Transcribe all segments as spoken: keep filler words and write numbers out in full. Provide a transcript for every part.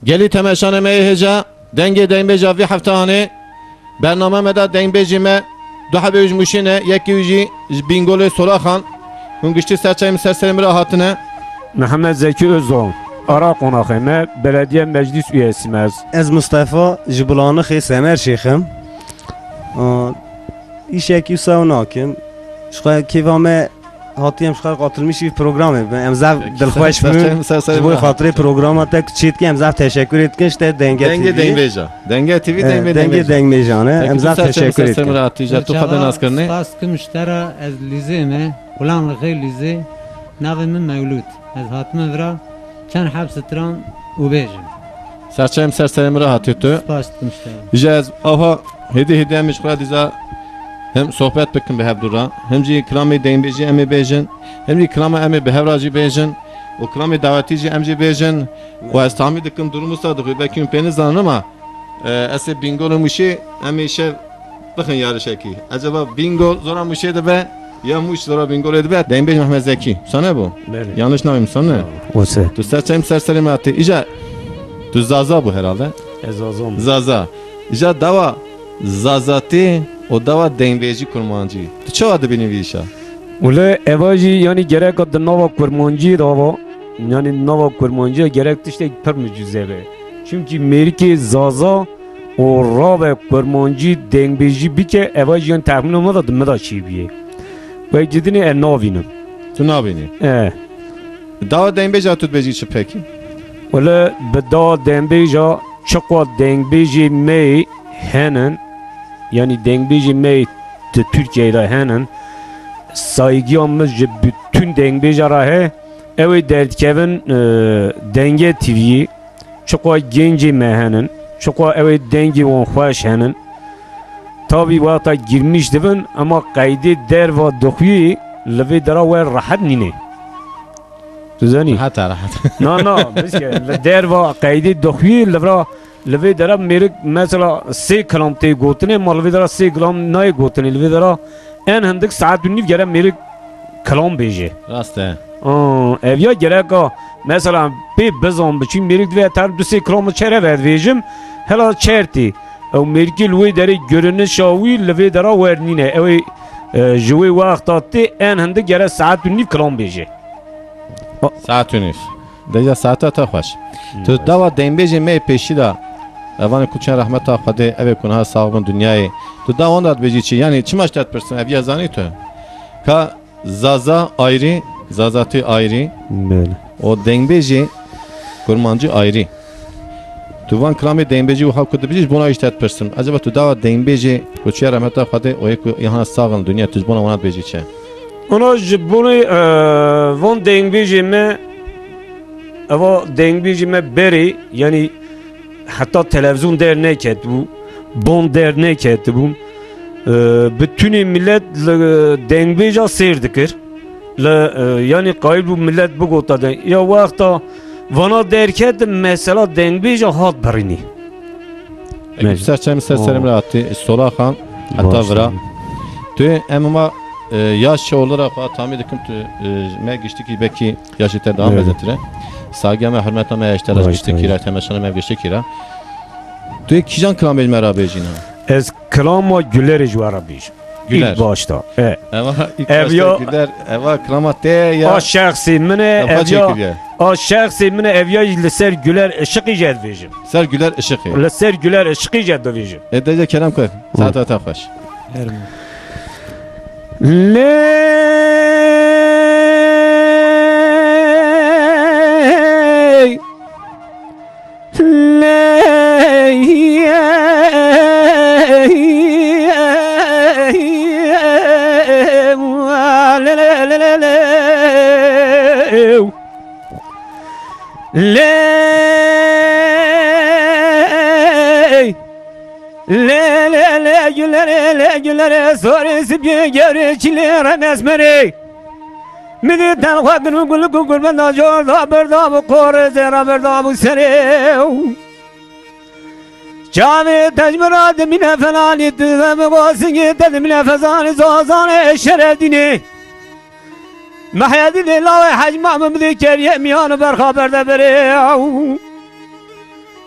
Gelî temeşanê me yê hêja, dengê dengbêja vî heftehanê, bername me de dengbêjê me du hebê wî ji Mûşê ne, yekî wî jî ji Bîngolê Solaxan. Hûn giştî ser çayê min, ser serê min re hatine. Mihemed Zekî Özdoğan, ara qonaxê me, belediye meclîs üyesi me ez. Ez Mustafa, ji Bulanixê Semer Şêx im. Aa, îşekî wisa nakim. Ji xwe kêfa me hatiyem ji xwe qatilmişî programê bin. Em zaf dilxweş bûn. Ji bo xatirê programa te ku çêdike em zaf teşekkür dikin ji te Denge Dengê T V. Dengbêja. Denge T V, Eh, Dengê Dengê Dengbêja. Dengbêja ne. Em zaf teşekkür dikin. Hatî, tu xwe nas kirinê. Spas kim ji te re, ez Lîzê me. Qulan Rixê Lîzê. Navê min Mewlûd. Ez hatime vira çend heb stran û bêjim. Serçeyê min, ser serê min re hatî tu. Spas dikim ji te re. Îja ez ava hêdî hêdî em ji xwe dîza hem sohbet bikin bi hev dû re, hem jî kilamê dengbêjî em ê bêjin, hem jî kilama em ê bi hev re jî bêjin û kilamê dawetî jî em jî bêjin û ez tahmîn dikim durum wisa dixwî, belkî hûn pê nizanin ama, e, ez ê Bîngol û Mûşê em ê şev bixin yarişekî. Eceba Bîngol zora Mûşê dibe ya Mûş zora Bîngolê dibe? Dengbêj Mehmet Zekî. Wisa nebû? Belê. Yanlış nabim, wisa ne? Ya, wisa. Tu ser çayê min, ser serê min hatî. Îja tu Zaza bû herhalde. Ez Zaza bûm. Zaza. Îja dawa Zazatî û dawa dengbêjî kurmancî, tu çawa dibînî vî îşa? Wele eva jî, yanî, gereka di nava kurmancî de ava, yanî nava kurmancî de gerek tiştek pir micûze be. Çimkî mêrikê Zaza û rabe kurmancî dengbêjî bike, eva jî, yanî, texmîna me de di min de çêbûye. Wek cidinê ez nabînim. Tu nabînî? E. Dawa dengbêja tu dibêjî çi pekî? Wele bi dawa dengbêja çiqa dengbêjê me yê henin, yanî dengbêjê me yê di Tirkiyeyê de henin, saygîya min ji bütün dengbêja re heye, ew ê derdikevin, e, Denge T V'yê, çiqa gencê me henin, çiqa ew ê dengê wan xweş henin. Tabî wexta girmîş dibin, ema qeydê derva dixwî li vê dera wer rehet nîne. Tu zanî? Rehet e, rehet. Na, na, biske, li derva qeydê dixwî, li vira, li vê dera mêrik mesela sê kilam tê gotinê, ma li vê dera sê kilam nayê gotinê, li vê dera en hindik saet û nîv gere mêrik kilam bêje. Rast e. Aa, ev ya gereka, mesela, pê bizan biçî mêrik divê ter du sê kilamı çere vedvêjim, hela çertî. Ew mêrikî li wê derê görünişa wî li vê dera wer nîne. Ew ê, e, ji wê wexta tê en hindik gere saet û nîv kilam bêje. Saet û nîv. Deja saeta te xweş. Tu dawa dengbêjê me yê pêşî de, evanê ku çend rehmeta Xwedê, ev ê ku niha sax bin dinyayê. Tu dawa wan de dibêjî çi? Yanî çima ji te dipirsim, ev ya zanî tu? Ka Zaza ayrı, Zazatî ayrı. Belê. O dengbêjê kurmancî ayrı. Tu van kilamê dengbêjî wiha ku dibêjî, ji bona wî ji te dipirsim. Eceba tu dawa dengbêjê ku çûye rehmeta Xwedê û yê ku îhana sax in li dinya, tu ji bona wana dibêjî çi? Ona ji bonê, e, van dengbêjê me, eva dengbêjê me berê, yanî heta televîzyon derneketibû, bon derneketibûn. E, bi tunê millet li dengbêja sêr dikir. Li, e, yanî qayil bû millet bigota deng. Ya wexta vana derketin mesela dengbêja hat birînî. Eke tu ser çem ser serê min re hatî, Solaxan, heta vira. Tu em ma, e, yaş çe olur xwe tamî dikim tu, e, me giştikî bekî yaşê te daha mezetir e. Sagiya me, hurmeta me ya ji te re giştikî re, temeşana me giştikî re. Tu yê kîjan kilamê ji me re bêjî niha? Ez kilama Gülerê ji we re bêjim. Güler. İlk başta. E. Eva ilk başta Güler. Eva kilama te ya. A şexsê min e, ev ya. A şexsê min e, ev ya li ser Güler Işıkî jê dibêjim. Ser Güler Işıkî. Li ser Güler Işıkî jê dibêjim. E, dece kerem kir. Saeta te xweş. Her Ley. Ley, ley, ley, güller, ley, güller, sarı sipye, geri çile, remes meri. Midi telxwe gul, gul, gul, gul, benda, jor, da, berda, bu, kore, zera, berda, bu, sere. Çavê tecmira dimîne felanî, tu ve mi gosingê te dimîne fezanê, zazanê şerefdînê. Mehyedînê lawê Hec Mahmud, midi keriye miyan berxa berde berê.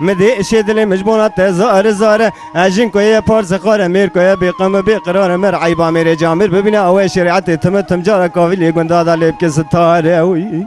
Min dê şê dilê min ji bona te zare zare. Ez jin ku ye parse xare mêr ku ye bêqem û bêqirare, mer eyba mêrê camêr bibîne, ew ê şerîetê tim tim cara kavîlê gunda da lê bike sitare. Wî.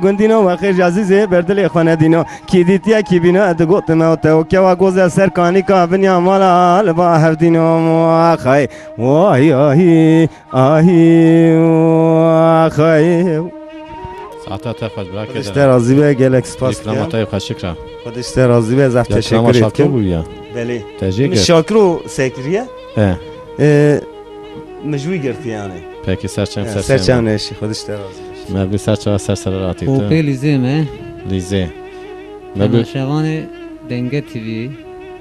gundîno, wexêj Ezîzê ber dilê xwe nedîno. Kî dîtiye kî bîno, ez digotim ew te û kewa goze ser kanîka vinya mala li ba hevdîno. Axay, vay ahî, ahî, axay. Saeta te xweş, bira Xwedî ji te razî be, gelek spas dikim. Rîklama te xweşik ra. Xwedî ji te razî be, zehf teşekkür êdikim. Şakir bû ya. Belê. Te jê kir. Şakiro sekiriye. He. Ee, Min ji wî girtiye yanê. Pekî, ser çem, ser çem. Ser çem neşî, Xwedî ji te razî be. Mevlû ser çava ser sere ratî tu. Kopê Lîzê me. Lîzê. Mevlû. Temaşevanê Denge T V.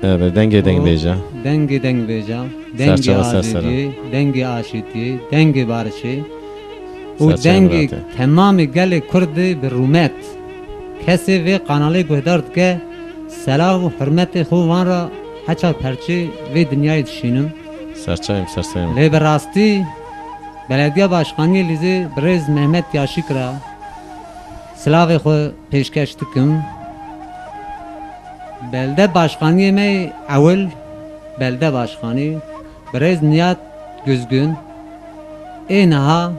Evet, dengê dengbêja. Dengê dengbêja. Ser çava ser sere. Dengê azîdiyê, dengê aşîtiyê, dengê barişê. Û dengê temamê gelê Kurdê bi rûmet. Kesê vê kanalê guhdar dike, selav û hurmetê xwe wan ra heça perçê vê dinyayê dişînim. Serçeyim, serçeyim. Lê bi rastî Belediya Başkaniyê Lîzê birêz Mehmet Yaşik ra silavê xwe pêşkeş dikim. Belde Başkaniyê me yê ewil, Belde Başkanî, birêz Niyat Guzgun, ê niha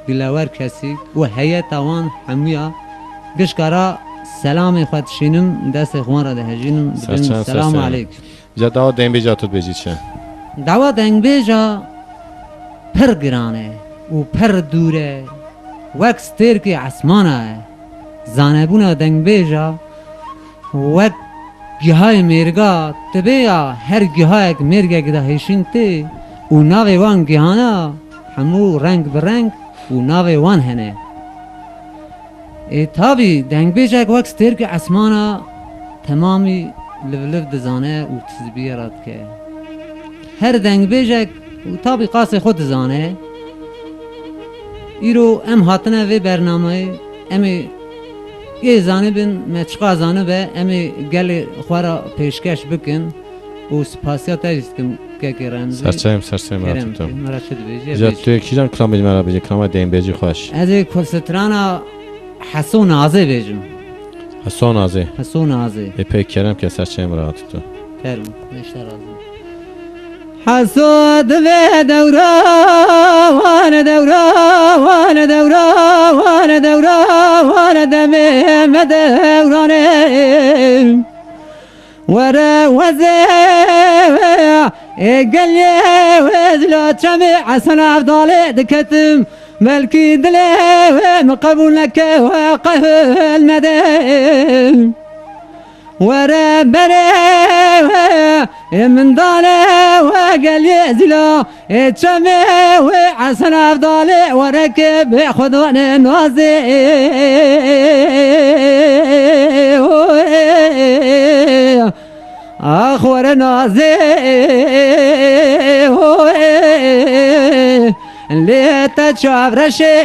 Dilewer Kesîk û heyeta wan hemûya gişka ra selamê xwe dişînim, destê xwe wan re dihejînim, dibêm selamu aleyk. Ca dawa dengbêja tu dibêjî çi? Dawa dengbêja pir giran e û pir dûr e, wek stêrkê esmana ye. Zanebûna dengbêja wek gihayê mêrga, tibe ya her gihayek mêrgek de hêşîn tê û navê wan gihana hemû reng bi reng û navê wan hene. Ê, tabî, dengbêjek wek stêrkê esmana temamî livliv dizane û tizbiyê radike. Her dengbêjek û tabî qasê xwe dizane. Îro em hatine vê bernameyê, em ê ê zanibin, me çiqa zanibe, em ê gelê xwe re pêşkeş bikin. Û spasiya te jî dikim, kekê Remzî. Serçeyim, serçeyim, kerem rahat ke. Me re çi dibêjî? Îca bêjî. Tu yê kîjan kilamê me re bêjî, kilama dengbêjî xweş. Ez ê kursitrana Heso Nazê bêjim. Heso Nazê. Heso Nazê. Ê pê kerem ke, serçeyim, rahat tu. Fermo, Xwedê ji te razî be. Heso divê dewra wan, dewra wan, dewra wan, dewra wan, demê me dewranê. Were wezê ê gelê wezlo çemê Hesen Evdalê diketim. Belkî dilê wê min qebûl neke, we qehil nede. Were berê wê ê min dane we gelê zîla. Ê çemê wê Hesen Evdalê, were ke bê xwe dane nazê. Ax were nazê, lê te çavreşê.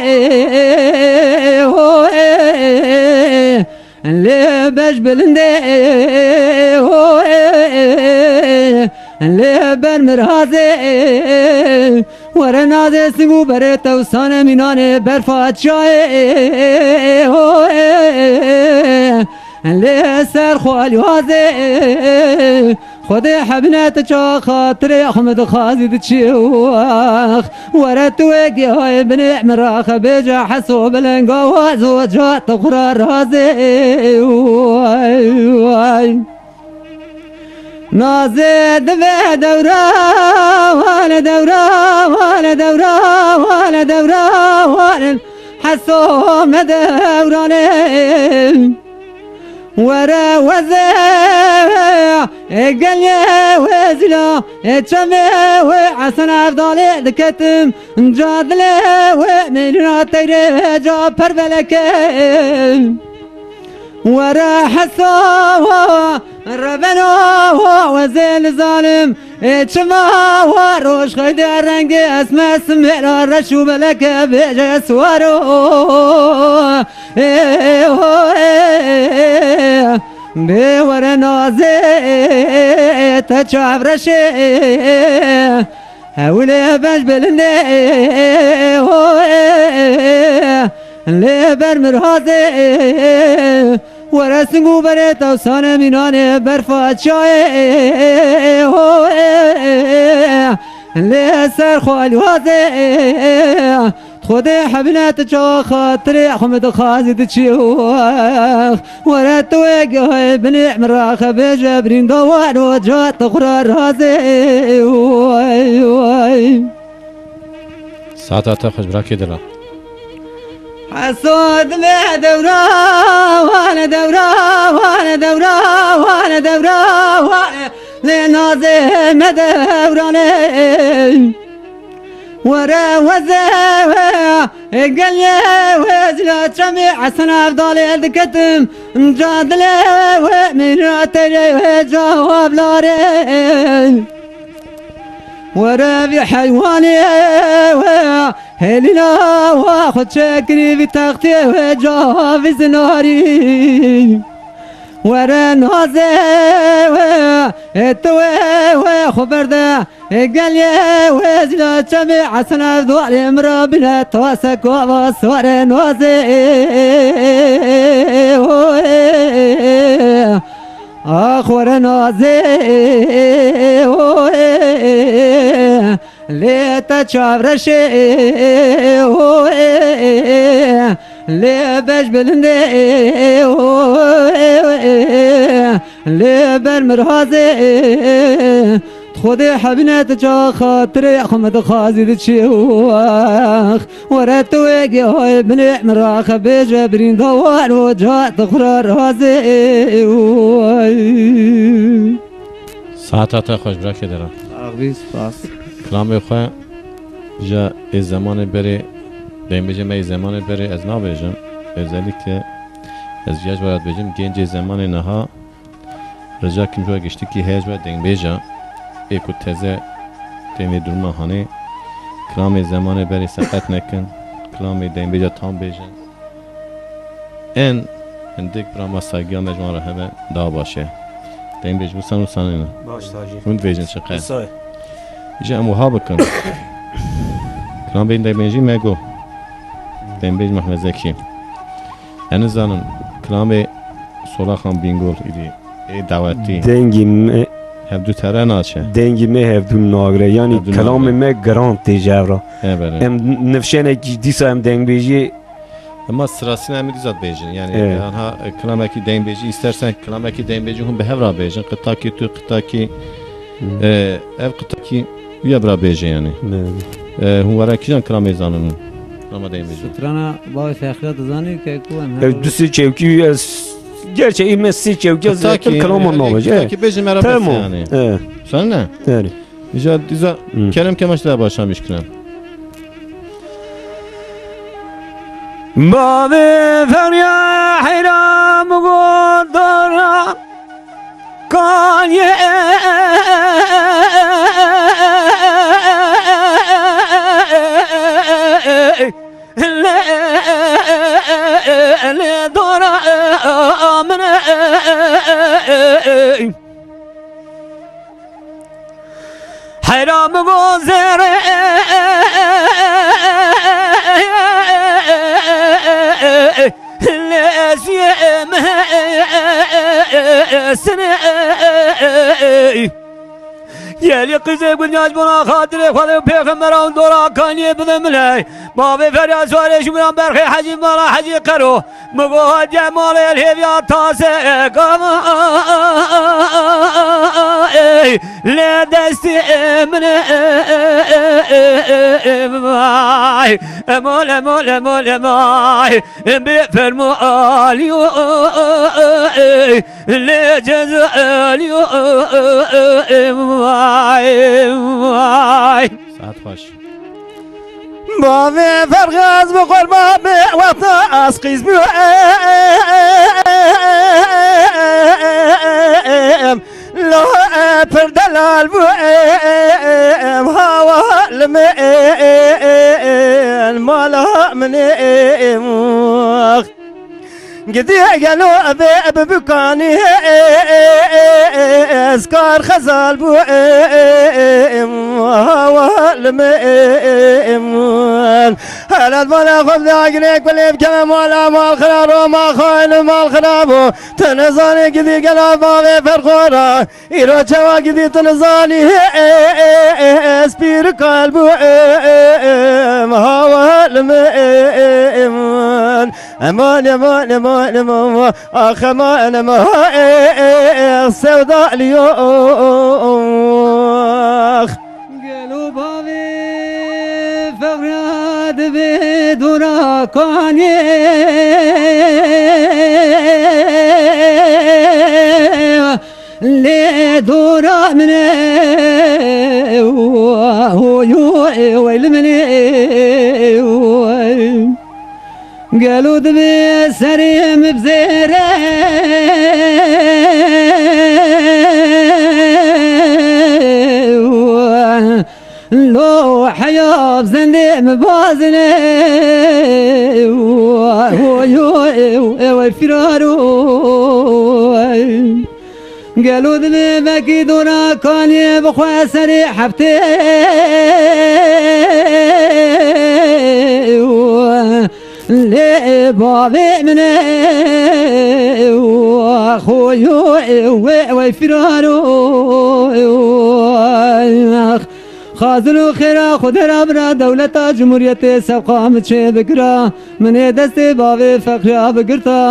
Lê beş bilindê, ho, ê, lê ber mirazê, were nazê sing û berê tewsane mînanê berfa çiyayê, ho, ê, lê ser xwe alîwazê, Xwedê hebine tu ça xatirê xwe min dixwazî diçî wax. Were tu wê gihayê binê min raxe bêje heso bilenga wa zoca tu xura razê. Way, way. Nazê divê dewra, wale dewra, wale dewra, wale dewra, wale heso me dewranê. Were wezê, ê gelê wê zîla, ê çemê wê Hesen Evdalê diketim, ca dilê wê mêrîna teyrê wê ca perveleke. Were hesa wa, revena wa wezê li zalim, Ê çima wa roj xeydê rengê esme simêra reş û beleke bêje swaro. Ê ho ê, bê were nazê te çavreşê. Hewlê beş bilindê ho ê, lê ber mirazê. Were sing û berê tewsane mînanê berfa çiyayê, ho, ê, lê ser xwe alîwazê. Xwedê hebine tu ça xatirê xwe min dixwazî diçî wax. Were tu wê gihayê binê min raxe bêje birînda wano ca tu xura razê. Way, way. Saeta te xweş birakê dila. Hesad me dewra, wane dewra, wane dewra, wane dewra, wane lê nazê me dewranê. Were weze we, gelê we zila çemê Hesen Evdalê diketim, ca dilê we mîna terê we cewab larê. Were vî heywanê we, hêlîna we xwe çekirî vî textê we cavî zinarî. Were nazê we, ê tu we, we xwe berde, ê gelê we zila çemê Hesen Evdalê min re bîne tawse kava sware nazê. Ax were nazê, oê, lê te çavreşê, oê, lê beş bilindê, oê, lê ber mirazê. Xwedê hebîne tu ça xatirê xwe min dixwazî diçî wax. Were tu wê gihayê binê min raxe bêje birînda wano ca tu xwe re razê. Saeta te xweş birakê dera. Axbî spas. Kilamê xwe ji ê zemanê berê, dengbêjê me yê zemanê berê ez nabêjim. Özellikle ez ji we re dibêjim, gencê zemanê niha Rica kim ji we giştikî heye ji we dengbêja ê ku teze tên vê duruma hanê, kilamê zemanê berê seqet nekin, kilamê dengbêja tam bêjin. En hindik birama saygiya me ji wan re hebe, daha baş e. Dengbêj wisa wisa nîne. Baş tacî. Hûn dibêjin çi qe. Wisa ye. Ji em wiha bikin. Kilamê dengbêjî me got. Dengbêj Mehmet Zekî. Ez nizanim, kilamê Solaxan Bingol îdî, ê dawetî. Dengî me, hevdû tere naçe. Dengî me hevdû nagire. Yanî hevdû kilamê nagire. Me giran tê ji hev re. He, belê. Em nifşenekî dîsa em dengbêjiyê. Ema sirasîna em dîsa dibêjin. Yanî, evet, anha, e, kilamekî dengbêjî, îstersen kilamekî dengbêjî hûn bi hev re bêjin. Qitakî tu, qitakî Hı. E, ev qitakî ya bira bêje yanî. Belê. E, hûn were kîjan kilamê zanin hûn? Kilama deyê bêje. Strana Bavê Fexriya dizanî ke ku em Ev her du sê çewkî, ez gerçi ê me sê çewkî ez Qitakî, zêtir kilama e, nabêje. Qitakî bêje me re bes Tamam. Yani. E. Sen ne? Yani. Îca dîza Hı. kerem kemaş de başlamış kilam. Bavê Fexriya heyra min got dora. Kanye le, le dora Min ey, heyra min go zêrê lê ez yê min sinê. Yelî qîzê guncaş bona xatirê Xwedê û pêxembera hûn dora kaniyê bide min ey. Bavê Ferya Suarê ji min re berxê Hecî mala Hecî Qero. Min go hatiye malê el hêviya tase gava ey. Lê destê min ey, emol, emol, emol, emol, bê fermo aliyo ey. Lê cezayî vay, vay. Saet xweş. Bavê Ferxaz bi qurba bê wexta ez qîz bû. La pir delal bû. Hawa li min mala min. Gidî gelo ebe ebe bikanî ez kar xezal bû hawa li min. Helat mala xwe bide agirê kulê bikeve mala mal xirab o ma xayil mal xirab o. Tu nizanî gidî gela bavê ferxora. Îro çawa gidî tu nizanî ez pîr kal bû hawa li min. Eman, eman, eman, eman, ax eman, eman, sewdaliyo. Gelo bavê fewra divê dora kanê. Lê dora min e, oy, oy, oy, li min e, oy. Gelo divê serê min bizêre, lo heya zendê min bazine, oy, oy, oy, oy, firaro. Gelo divê vekî dora kaniyê bixwe serê heftê. Lê bavê min e, xoyo wê wey firaro. Xazil û xêra xwe dera bira dewleta cumhuriyetê sevqa min çê bikira. Min ê destê bavê fexriya bigirta.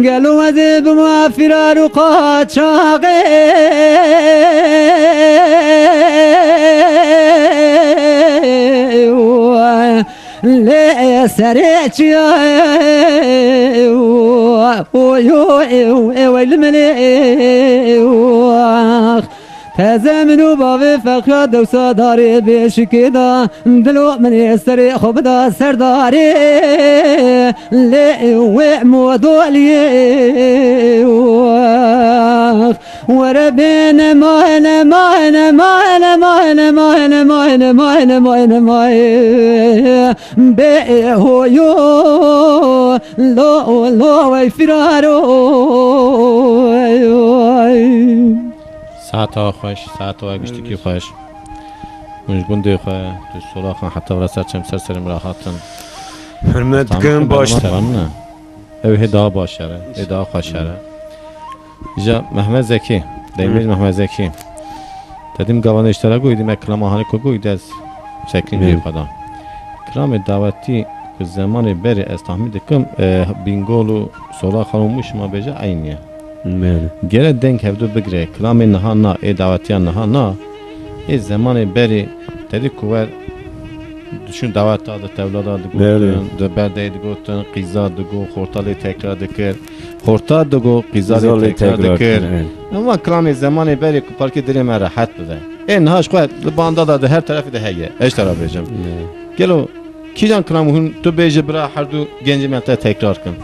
Gelo ez ê bima firar û qaçaxê. Lê serê çiya. Oy, oy, oy, oy, li min ê. Teze min û bavê fexra dewsa darê bêşikê da. Dilo min ê serê xwe bida serdarê. Lê wê modoliyê. Were bê nema, nema, nema, nema, nema, nema, nema, nema, nema, nema, bê hoyo, lo, lo, wey firaro. Saeta xweş, saeta we giştikî xweş. Hûn ji gundê xwe, tu sola xwe heta vira ser çem ser serê min re hatin. Hurmet dikim, baş. Ew hê daha baş here, hê daha xweş here. Ja Mehmet Zekî, Demir Mehmet Zekî. Dedim gavane iştara goy, demek kilama hani ko goy, dez çekin cê xwe da. Kilamê dawetî ku zemanê berê ez tahmîn dikim, e, Bingol û Sola Xanûm û şima bêje eynî ye. Gere deng hevdu bigire, kilamê niha na, ê dawetiya niha na, ê zemanê berê tedî ku wer Düşün daweta de tevlada digotin, di berdeyê digotin, qîza digo, xorta lê tekrar dikir. Xorta digo, qîza lê tekrar dikir. Em van kilamê zemanê berê ku parkê dilê me rehet bibe. Ê niha ji xwe li banda da di her terefê de heye. Ez ji te re bêjim. Gelo kîjan kilam hûn tu bêjî bira her du gencê me te tekrar kin?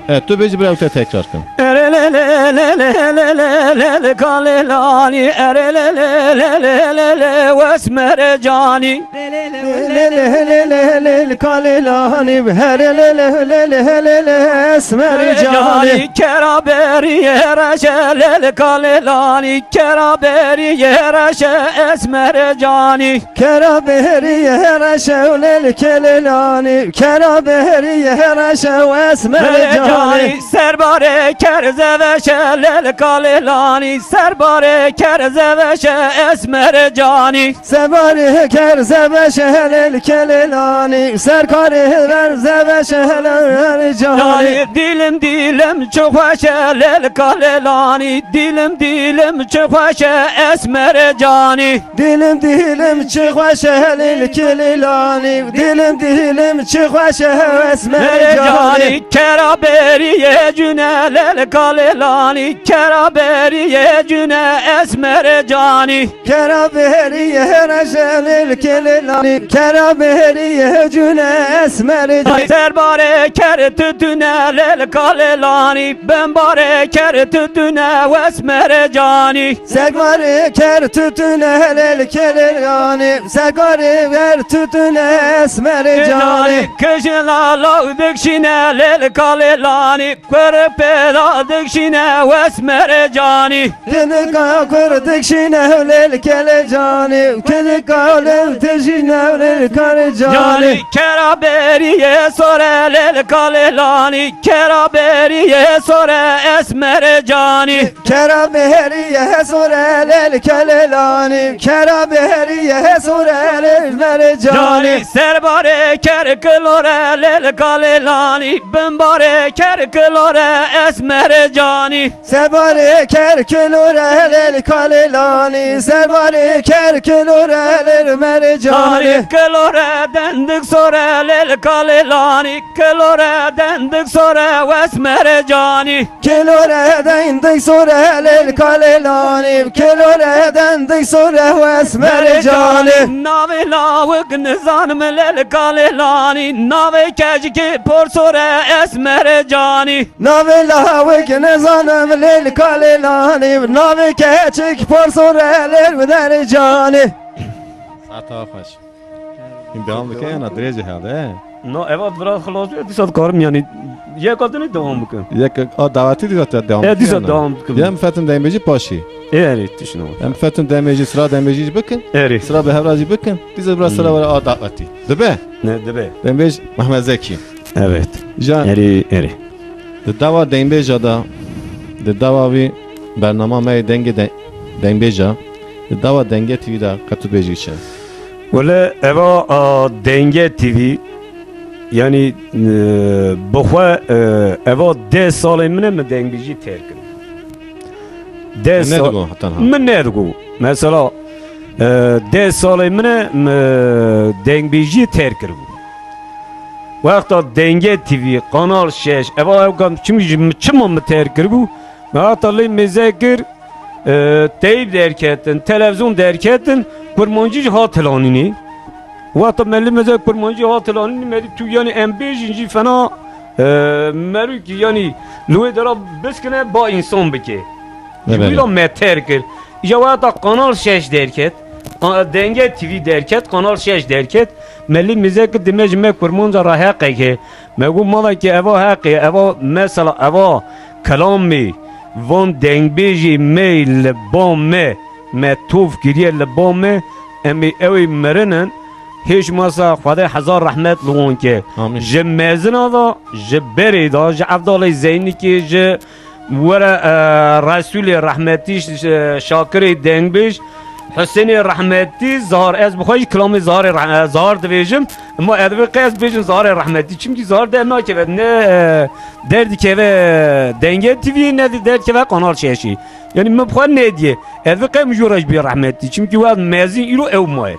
Evet, tu bêjî bira, ew te tekrar kim. Ere le le le le le le le le le kalê lanî, ere le le le le le le le wes mere canî. Lê lê lê lê lê lê lê kalê lanî, here lê lê lê lê lê lê esmer canî. Kera berî reşe lê lê kalê lanî, kera berî reşe esmer canî. Kera berî reşe lê lê kelê lanî, kera berî reşe esmer canî. Canî, serbarê ker zeveşe lê lê kalê lanî, serbarê ker zeveşe esmer canî. Sebarê ker zeveşe helel kelê lanî, serkarê ver zeveşe helal canî. Canî, dilim dilim çi xweşe lê lê kalê lanî, dilim dilim çi xweşe esmer canî. Dilim dilim çi xweşe helal kelê lanî, dilim dilim çi xweşe esmer canî. Canî, kera berî ye cune lê lê kalê lanî, kera berî ye cune esmer canî. Kera berî ye reşe lê lê kelê lanî, kera berî ye cune esmer canî. Serbarê ker tutune lê lê kalê lanî, bimbarê ker tutune wes mere canî. Serbarê ker tutune lê lê kelê lanî, serbarê ker tutune esmer canî. Canî, kişina law dikşine lê lê kalê lanî, kur pêda dikşine wes mere canî. Kedika kur dikşîne hewlêl kelê canî, kedika hewlêl dikşîne hewlêl karê canî. Canî, kera berî ye sore lêl kalê lanî, kera berî ye sore esmerê canî. Kera berî ye sore lêl kelê lanî, kera berî ye sore lêl merê canî. Canî, serbarê ker kilore lêl kalê lanî, binbarê ker kilore esmerê canî. Serbarê ker kilore lêl kalê lanî, serbarê ker kilore lêl merê canî. Tarî kilore dendik sore lêl kalê lanî, kilore dendik sore wes merê canî. Kilore dendik sore lêl kalê lanî, kilore dendik sore wes merê canî. Navê lawik nizanim lêl kalê lanî, navê keçikê por sore esmerê canî. Navê lawik nizanim lêl kalê lanî, navê keçik por sore lêl merê canî. Saeta xweş. Hîn devam bike yana dirêjê helde, he? No, eva biraz xelas bû, dîsa dikarim yani yek adını devam bikim. Yek a dawetî dîsa te devam E, dîsa bike yana. Devam bikim. Yem fetin dengbêjî paşî. E, erê, tişno. Em fetin dengbêjî, sira dengbêjî jî bikin. Erê. Sira bi hevra jî bikin. Dîsa biraz sira were a dawetî. Dibe? Ne, dibe. Dengbêj Mehmet Zekî. Evet. Can. Erê, erê. Di dawa dengbêja de, di dawa vî bernama me yê dengê de, dengbêja, di dawa Dengê T V de qet tu bêjî çi? Wele eva, a, Dengê T V, yani, e, bi xwe, e, eva deh salê min e min dengbêjî terk kir. Deh Te sal-, nedigo heta niha? Min nedigo. Mesela, e, deh salê min e min dengbêjî terk kiribû. Wexta Dengê T V, Kanal şeş, eva ew kam çim-, çima min terk kiribû? Me heta lê mêze kir, e, teyb derketin, televizyon derketin, kurmancî jî hat hilanînê. Wexta me lê mêze kurmancî hat hilanînê, me dî tu yani em bêjin jî fena, e, merûkî yani li wê dera biskine ba însan bike. Ji Evet. Wî re me terk kir. Îja wexta Kanal şeş derket, a, Denge T V derket, Kanal şeş derket. Me lê mêze kir dime ji me kurmanca re heqek e. Me got, malekê eva heq e, eva mesela eva kelamê van dengbêjê me li ba me, me tof kiriye li ba me, em ê ew ê mirinin, hêj masa Xwedê hezar rehmet li wan ke. Amîn. Ji mezina da, ji berê da, ji Evdalê Zeynikê, ji were, e, Resûlê rehmetî, ş-, ş-, Şakirê dengbêj, Husênê rehmetî, Zahar, ez bi xwe jî kilamê Zaharê reh-, e, Zahar dibêjim, ama ez divê qey ez bêjim Zaharê rehmetî, çimkî Zahar dernakeve, ne, e, derdikeve Denge T V'yê, ne derdikeve Kanal şeşê. Yani min bi xwe nediye. Ez divê qey min jû re jî bê rehmetî, çimkî wê mezin îro ew maye.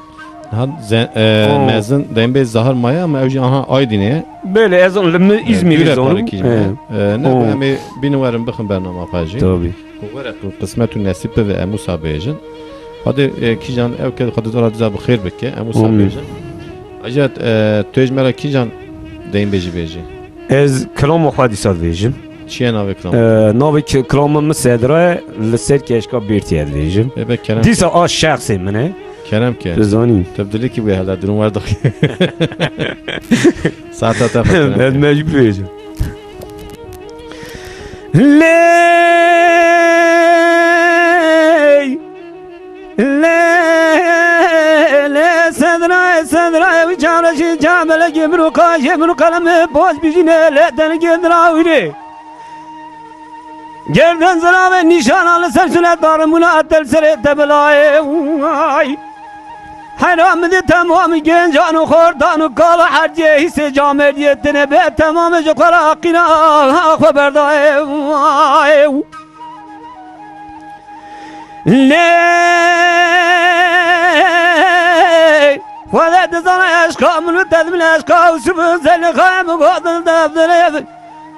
Ha, ze-, e, Oo. Mezin dengbêj Zahar maye ama ew jî aha Aydînê ye. Belê, ez li min E, Îzmîrê dûre zanim. Parikî jî E. me. E, ne, Oo. Em ê bînin werin bixin bernama xwe jî. Tabii. Ku were ku qismet û nesîb bibe em wisa bêjin. Xwedê, e, kîjan ew ke Xwedê dora dîza bi xêr bike, em wisa Amîn. Bêjin. Hacet, e, tu ê ji me re kîjan dengbêjî bêjî? Ez kilama xwe dîsa dibêjim. Çi ye navê kilama? Ee, navê ki-, kilama min Sedra ye, li ser keşka Bêrtî ye dibêjim. Ê be kerem Dîsa ke. A şexsê min e. Kerem ke. Tu zanî. Tu bi dilekî bûye hela, dirûn wer dixî. Saeta te xwe kerem ke. Ez mecbûr bêjim. Lê, lê, lê, Sedra, Sedra, ew çareşî çamelekî min û qaşê min û qelemê boz bijîne lê tenigê dirawîrê. Gerden ziravê nîşana li ser sule darimûna tel serê te bilayê. Ay. Hera min di temamî gencan û xordan û kala hercê hîsê camêrdiyê tine be temamê ji xwe re qîna xwe berdayê. Lê Xwedê dizane eşqa min û te di min eşqa û sib û zelixayê min gotin defdire.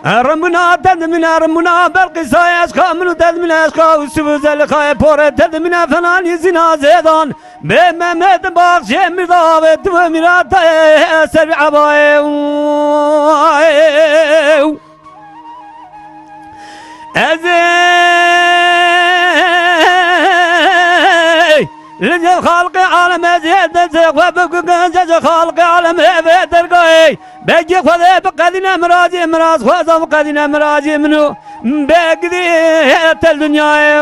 Ermûna te dimîne, ermûna Belqîsayê eşqa min û te dimîne eşqa û sib û zelixayê porê te dimîne fenanî zîna zêdan. Bê Mehmet baxşê mîrdavê tu mîratayê ser ebayê. Ez ê li xalqê alem ez ê destê xwe bikujim, ez ê xalqê alem ê vê dergahê. Begî Xwedê bi qedîne mirazî, miraz xweza bi qedîne mirazî min û begî tel dinyayê.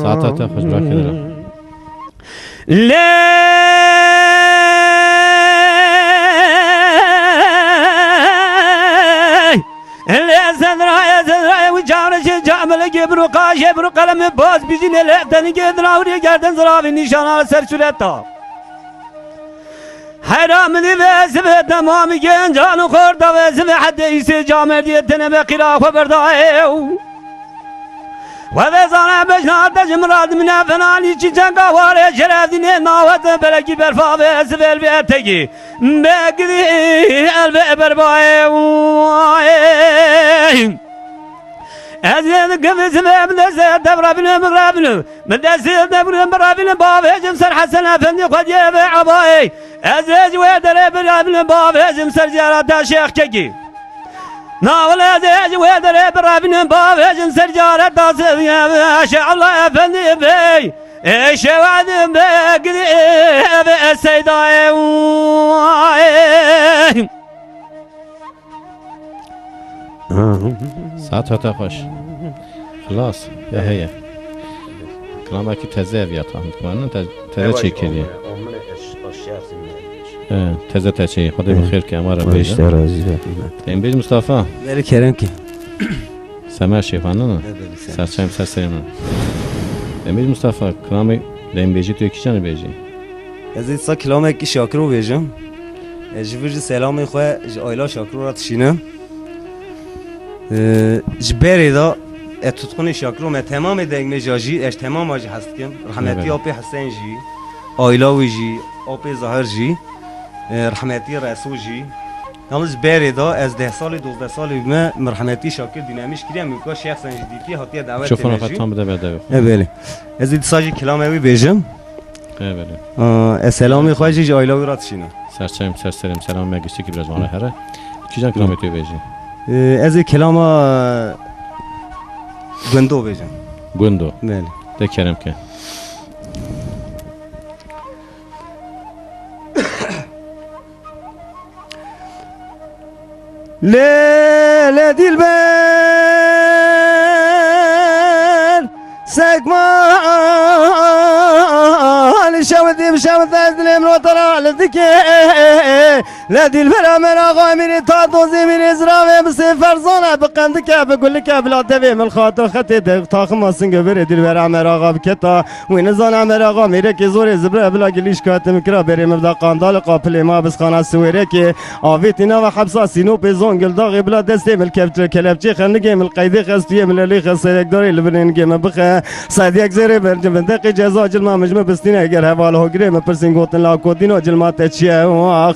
Saeta te xweş, bira kêlira. Lê, lê Sedra, Sedra, ew çareşî çamelekî bir û qaşê bir û qelemê baz bijîne lê tenigê dirawirê gerden ziravî nîşana ser sureta. Hera min ê ve ez ve temamî gencan û xorda ve ez ve hedê îsê camerdiyê tene ve qîra xwe berdayê. Xwedê zane bejna te ji min re dimîne fenanî çîçeka warê şerefdînê navete belekî berfa ve ez ve elbê etekî. Begirî elbê berbayê. Ez ê dikim ez ve min destê te birevînim, birevînim. Min destê te birevînim, birevînim bavêjim ser Hesen Efendî Xwediyê ve ebayê. Ez ê ji wê derê birevînim bavêjim ser ziyareta Şêx Kekî. Navile ez ê ji wê derê birevînim bavêjim ser ziyareta Şêx Evla Efendî Bey. Ê şewadin be girê ve seydayê. Saet hate xweş. Xilas, ya heye. Kilamekî teze ev ya tahmin dikmanin, te-, teze çêkiriye. He, teze te çêyî. Xwedê bi xêr ke, ema re bêje. Te em bêj Mustafa. Belê kerem ke. Semer şêxan ne? Belê, semer. Serçem ser serê min. Em bêj Mustafa, kilamê dembêjî tu yekî çend bêjî? Ez ê dîsa kilamekî Şakiro bêjim. Ez ji vir ji selamê xwe ji aîla Şakiro re dişînim. Ee, ji berê de ez tutxunê Şakiro me temamê dengmêja jî, ez ji temama jî hez dikim. Rehmetî Evet. Apê Hesen jî, aîla wî jî, apê Zahir jî, e, rehmetî Reso jî. Yalnız ji berê de ez deh salî, dozdeh salî bûme, min rehmetî Şakir dînemîş kiriye, min ka şexsen jî dîtiye, hatiye dawetê Mikrofona me xwe jî. Tam bide berdevê xwe. E, belê. Ez ê dîsa jî kilamê wî bêjim. Ê, belê. Aa, ez selamê xwe jî ji aîla wî re dişînim. Serçeyim, ser serê min, selamê me giştî kî biraz wana here. Kîjan kilamê tu bêjî? Ee, ez ê kilama, e, Gundo bêjim. Gundo. Belê. De kerem ke. Lê, lê dilber, sekma, li şew dîm şew dez dilê min rotara li dikê. Lê dilbera me ra xwe mîrê ta dozê mîrê ziravê bi sê ferzana bi qendike bi gulike bila devê min xatir xetê de taxima singe verê dilbera me ra xwe biketa. Wî nizana meraxa mêrekê zorê zibre bila gilî şikayetê min kira berê min bida qandalê qapilê ma bisxana siwêrekê avêtî nava hepsa Sînopê Zongildaxê bila destê min kevtire kelepçê xenigê min qeydê xestiyê min elê xeserekdarê li binê nigê min bixe. Saydiyek zêrê berci min deqê ceza cilma min ji min bistîne eger heval hogirê min pirsîn gotin la kodîno cilma te çi ye? Wax.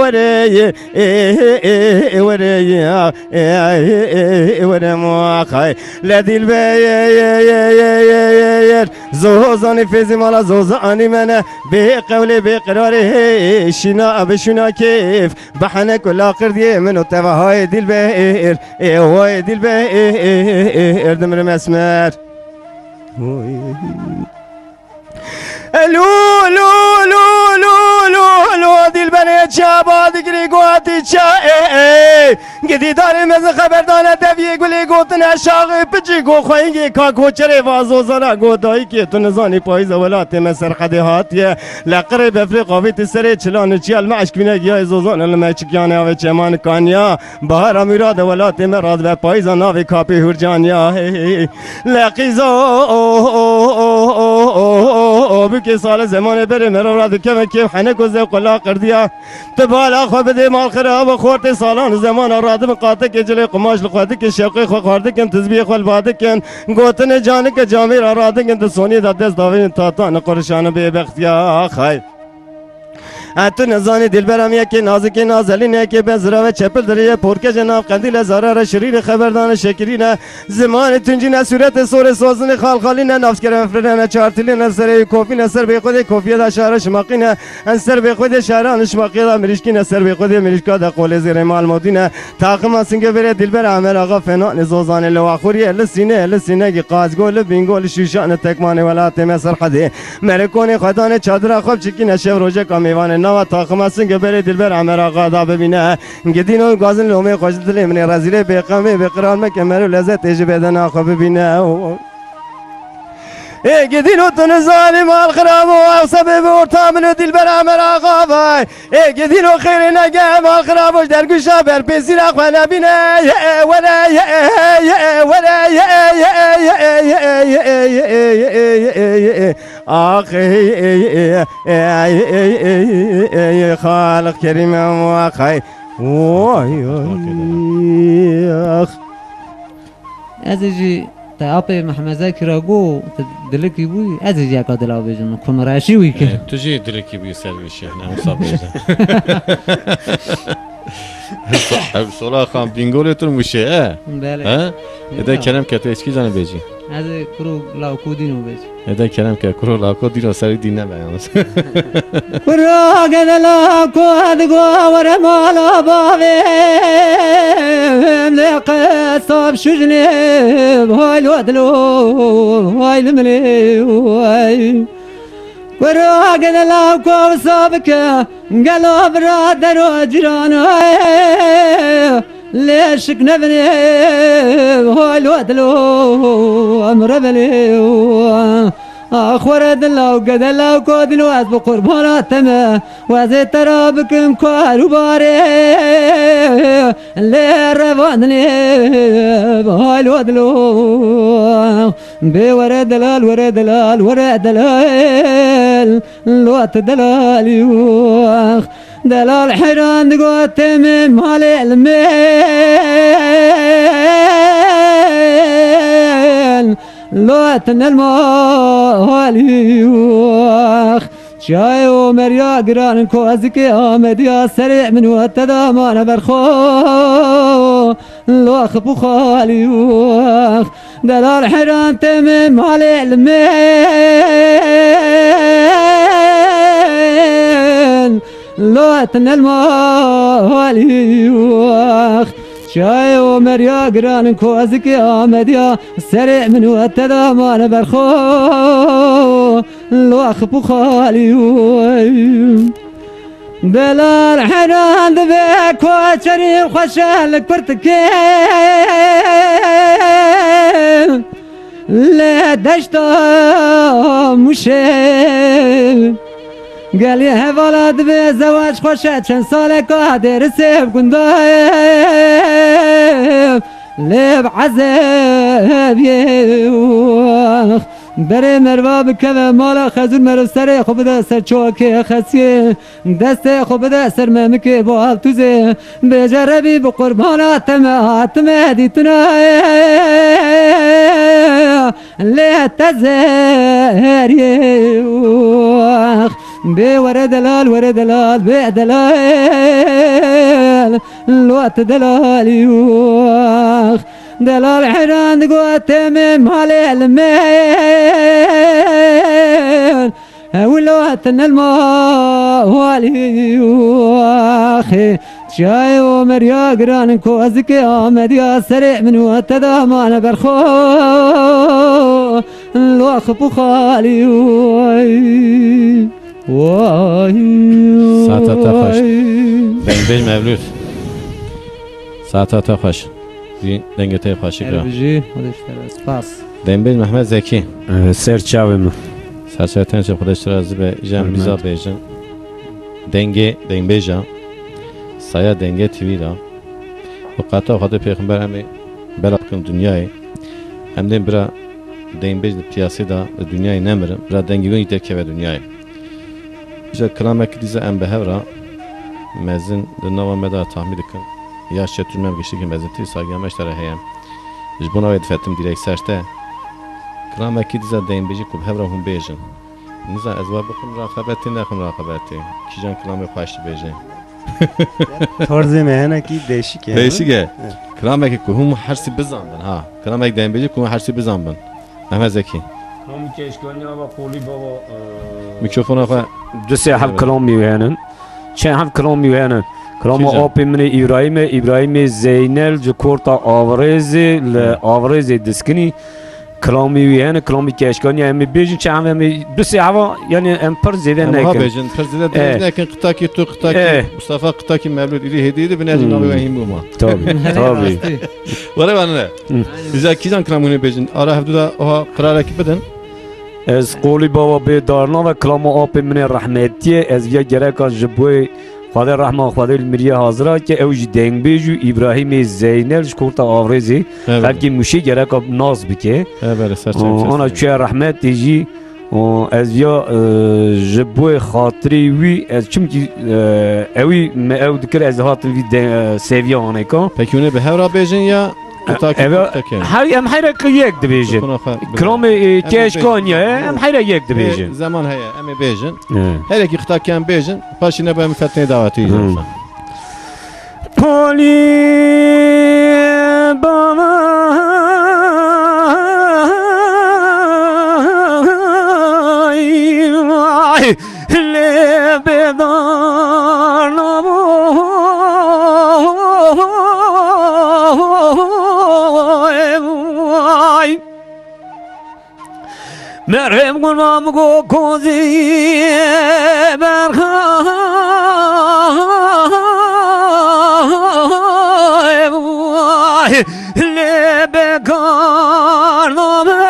were ye, were ye, were ye, were muxay. Le dilber zozanî fêzî mala zozanî mene. Bê qewlê bê qirarê hê şîna bi şûna kêf. Bi henek û laqir diyê min û tevahayê dilber. Ê wayê dilber, ê, ê, ê, ê, ê, ê, ê, dimrim esmer. Oy. Elo, lo, lo, lo, lo, lo, dilberê çaba digirî guhatî ça, ê, ê. Gidî darê mezin xeberdane deviyê gulê gotine şaxê piçî go xweyingê ka koçerê vazozana go dayikê tu nizanî payîza welatê me serhedê hatiye. Leqirê befrê qavîtî serê çilan û çiyal me eşkvîne giyayê zozan li me çikyanê avê çeman kaniya. Bahara mîrade welatê me radibe payîza navê kapê hurcaniya. Hey, hey, hey. Leqîza bûkê sale zemanê berê me ra radikeve kêf henek û zewq û laqirdiya. Tu bala xwe bidê mal xirab û xortê salan û zemana radibin qatekê cilê qumaş li xwe dikin şewqê xwe xwardikin tizbiyê xwe li ba dikin. Gotinê canike camêra radikin tu soniyê de dest davênin tatan qurişan û bêbextiya xay. E tu nizanî dilbera min yekê nazikê nazelîne yekê ben zirave çepil dirêje porkeje nav qendîle zarare şirîne xeberdane şekirîne zimanê tuncîne sûretê sorê sozinê xalxalîne navskere mefrêne çartilîne serê kofîne ser bê xwedê kofiye da şare şimaqîne en ser bê xwedê şaran şimaqiye da mirîşkîne ser bê xwedê mirîşka da qolê zêrê mal modîne. Taxima singe verê dilber Amer Axa fenanê zozanê li waxuriyê li sîne li sînegî qazgo li bîngo li şûşanê tekmanê welatê me serhedê. Merikonê xwe danê çadira xwe biçikîne şev rojeka mêvanê nava taxima singê berê dilber Amer Axa da bibîne. Gidîno gazin lomê xwe ji dilê min ê rezîlê bêqemê bêqirar meke mero lezetê ji bedena xwe bibîne. Ê gidîno tu nizanî mal xirabo ew sebê bi orta min û dilber Amer Axa vay. Ê gidîno xêrê nege mal xirabo ji dergûşa berpêsîra xwe nebîne. Ye were ye ye were ye ye ye ye ye ye ye ye ye ye ye ye ye. Ax, ey, ey, ey, ey, ey, ey, ey, ey, Xaliq Kerîm, em axay. Oy, oy, ax. Ez ê jî te apê Mehmeze kira go, te dilikî bûyî, ez ê jî yeka dila bêjim, min kun reşî wî kir. E, tu jî dilikî bûyî ser wî şêx, ne wisa bêje. Ev sola xan Bîngolê tu mûşê, e? Belê. He? Ede kerem ke tu eskî zanî bêjî. Ez ê kuro lawko dîno bêjim. Ede kerem ke kuro lawko dîno serî dî nebe yalnız. Kuro gede lawko digo were mala bavê. Em lê qesab şujnê. Vay lo dilo, vay limlê, vay. Kuro gede lawko wisa bike. Gelo biradero cîrano, lê şik nebinê, hol we dilo, em rebelê. Ax were dila û gedela û kodîno ez bi qurbana te me, wezê te ra bikim kar û barê, lê revandinê, hol we dilo. Bê were delal, were delal, were delal. Lot delalî wax. Delal heyran digot têmê malê li mêl. Lot nel malî wax. Çiyayê Omerya giran kozikê Amediya serê min we te da mane berxo. Lox bû xalî wax. Delal heyran têmê malê li mêl. Lot nel malî wax. Çiyayê Omerya giran kozikê Amediya serê min we te da mane berxo. Lox bû xalî wax. Delal heyran dibe koçerî xweşe li kurtikê. Lê deşta Mûşê. Gelî hevala dibe zewac xweşe çend saleka dêrisê bi gunda ye. Lê bi ezebiyê. Berê merva bikeve mala xezûr meriv serê xwe bide ser çokê xesiyê. Destê xwe bide ser memikê bo altûzê. Bêje Rebî bi qurbana te me hatime dîtina. Lê te zeriyê wax. Bê were delal, were delal, bê delal. Lo te delalî wax. Delal heyran digo temê malê li mêr. Hewlo hatin el ma walî waxê. Çayê Omer ya giran kozikê Amedî ya serê min û te damane berxo. Lo xip û xalî way. Way. Saeta te xweş. Dengbêj Mevlût. Saeta te xweş. Jî dengê te xweşik ra. Erbijî, Xwedê ji te re. Spas. Dengbêj Mehmet Zekî. Ee, ser çavê min. Ser çavê te çi Xwedê ji te razî be. Jem Hürmet. Biza bêjin. Dengê, dengbêja. Saya Dengê T V ra. Û qata Xwedê Pêxember em ê bela bikin dinyayê. Em dên bira dengbêj di piyasê de, di dinyayê nemirin. Bira dengê wî derkeve dinyayê. Îja kilamekî dîza em bi hev re mezin di nava me de tahmîn dikin. Ya şetûr me giştikî mezintir sagiya me ji te re heye. Ji bona wê difetim dîrek ser te. Kilamekî dîza dengbêjî ku bi hev re hûn bêjin. Niza ez wa bixwim raqebetê, nexwim raqebetê. Kîjan kilamê xweş dibêje. Tarzê me hinekî değişik e. Değişik e. Evet. Kilamekî ku hûn hersî bizanbin ha. Kilamek dengbêjî ku hûn hersî bizanbin. Mehmet Zekî. Kilamî keşkanî ava qolî baba, e, Mikrofona xwe. Du sê hev Evet. Kilamî wê henin. Çend hev kilamî wê henin. Kilama Kîjan? Apê min ê Îbrahîm e, Îbrahîmê Zeynel ji Korta Avrêzê li Evet. Avrêzê diskinî. Kilamî wî hene, kilamî keşkanî em ê bêjin, çend hev em ê du sê heva, yani em pir zêde Em ha nekin. Bêjin, pir zêde dirêj Eh. Nekin, qitakî tu, qitakî Eh. Mustafa, qitakî Mevlût, îdî hêdî hêdî binêjin Hmm. navê we hîn bûma. Tabii, tabii. Rastî. Were vanine. Hı. Bize kîjan kilam hûn ê bêjin? Ara hevdu da oha qirarekî bidin. Ez qolî baba bê darna ve kilama apê min ê rehmetiyê, ez viya gereka ji bo Xwedê rehma Xwedê li miriyê hazira ke ew jî dengbêj û Îbrahîmê Zeynel ji Korta Avrêzê Evet. Xelkê Mûşê gereka nas bike. Evet, ser çavê Ana ser. Çûye rehmetê jî. O, ez ya, e, ji bo xatirê wî, ez çimkî, e, ewî me ew dikir, ez hatim vî de, e, seviya anêka. Pekî hûn ê bi hev re bêjin ya kutakî Eve, kutakî? Her, em heyre ki yek dibêjin. Kuna xwe bibin. Kilamê, e, Em ê keşkan bêjin. Ya, em heyre yek Ê, dibêjin. Zaman heye, em ê bêjin. Ê. Herekî kutakî em bêjin, paşî ne em fetinê dawetî Hmm. yiyeceğiz. Polî baba lê bêdar nabû. Merhem gurma go kozî berxay lê bekar nabe.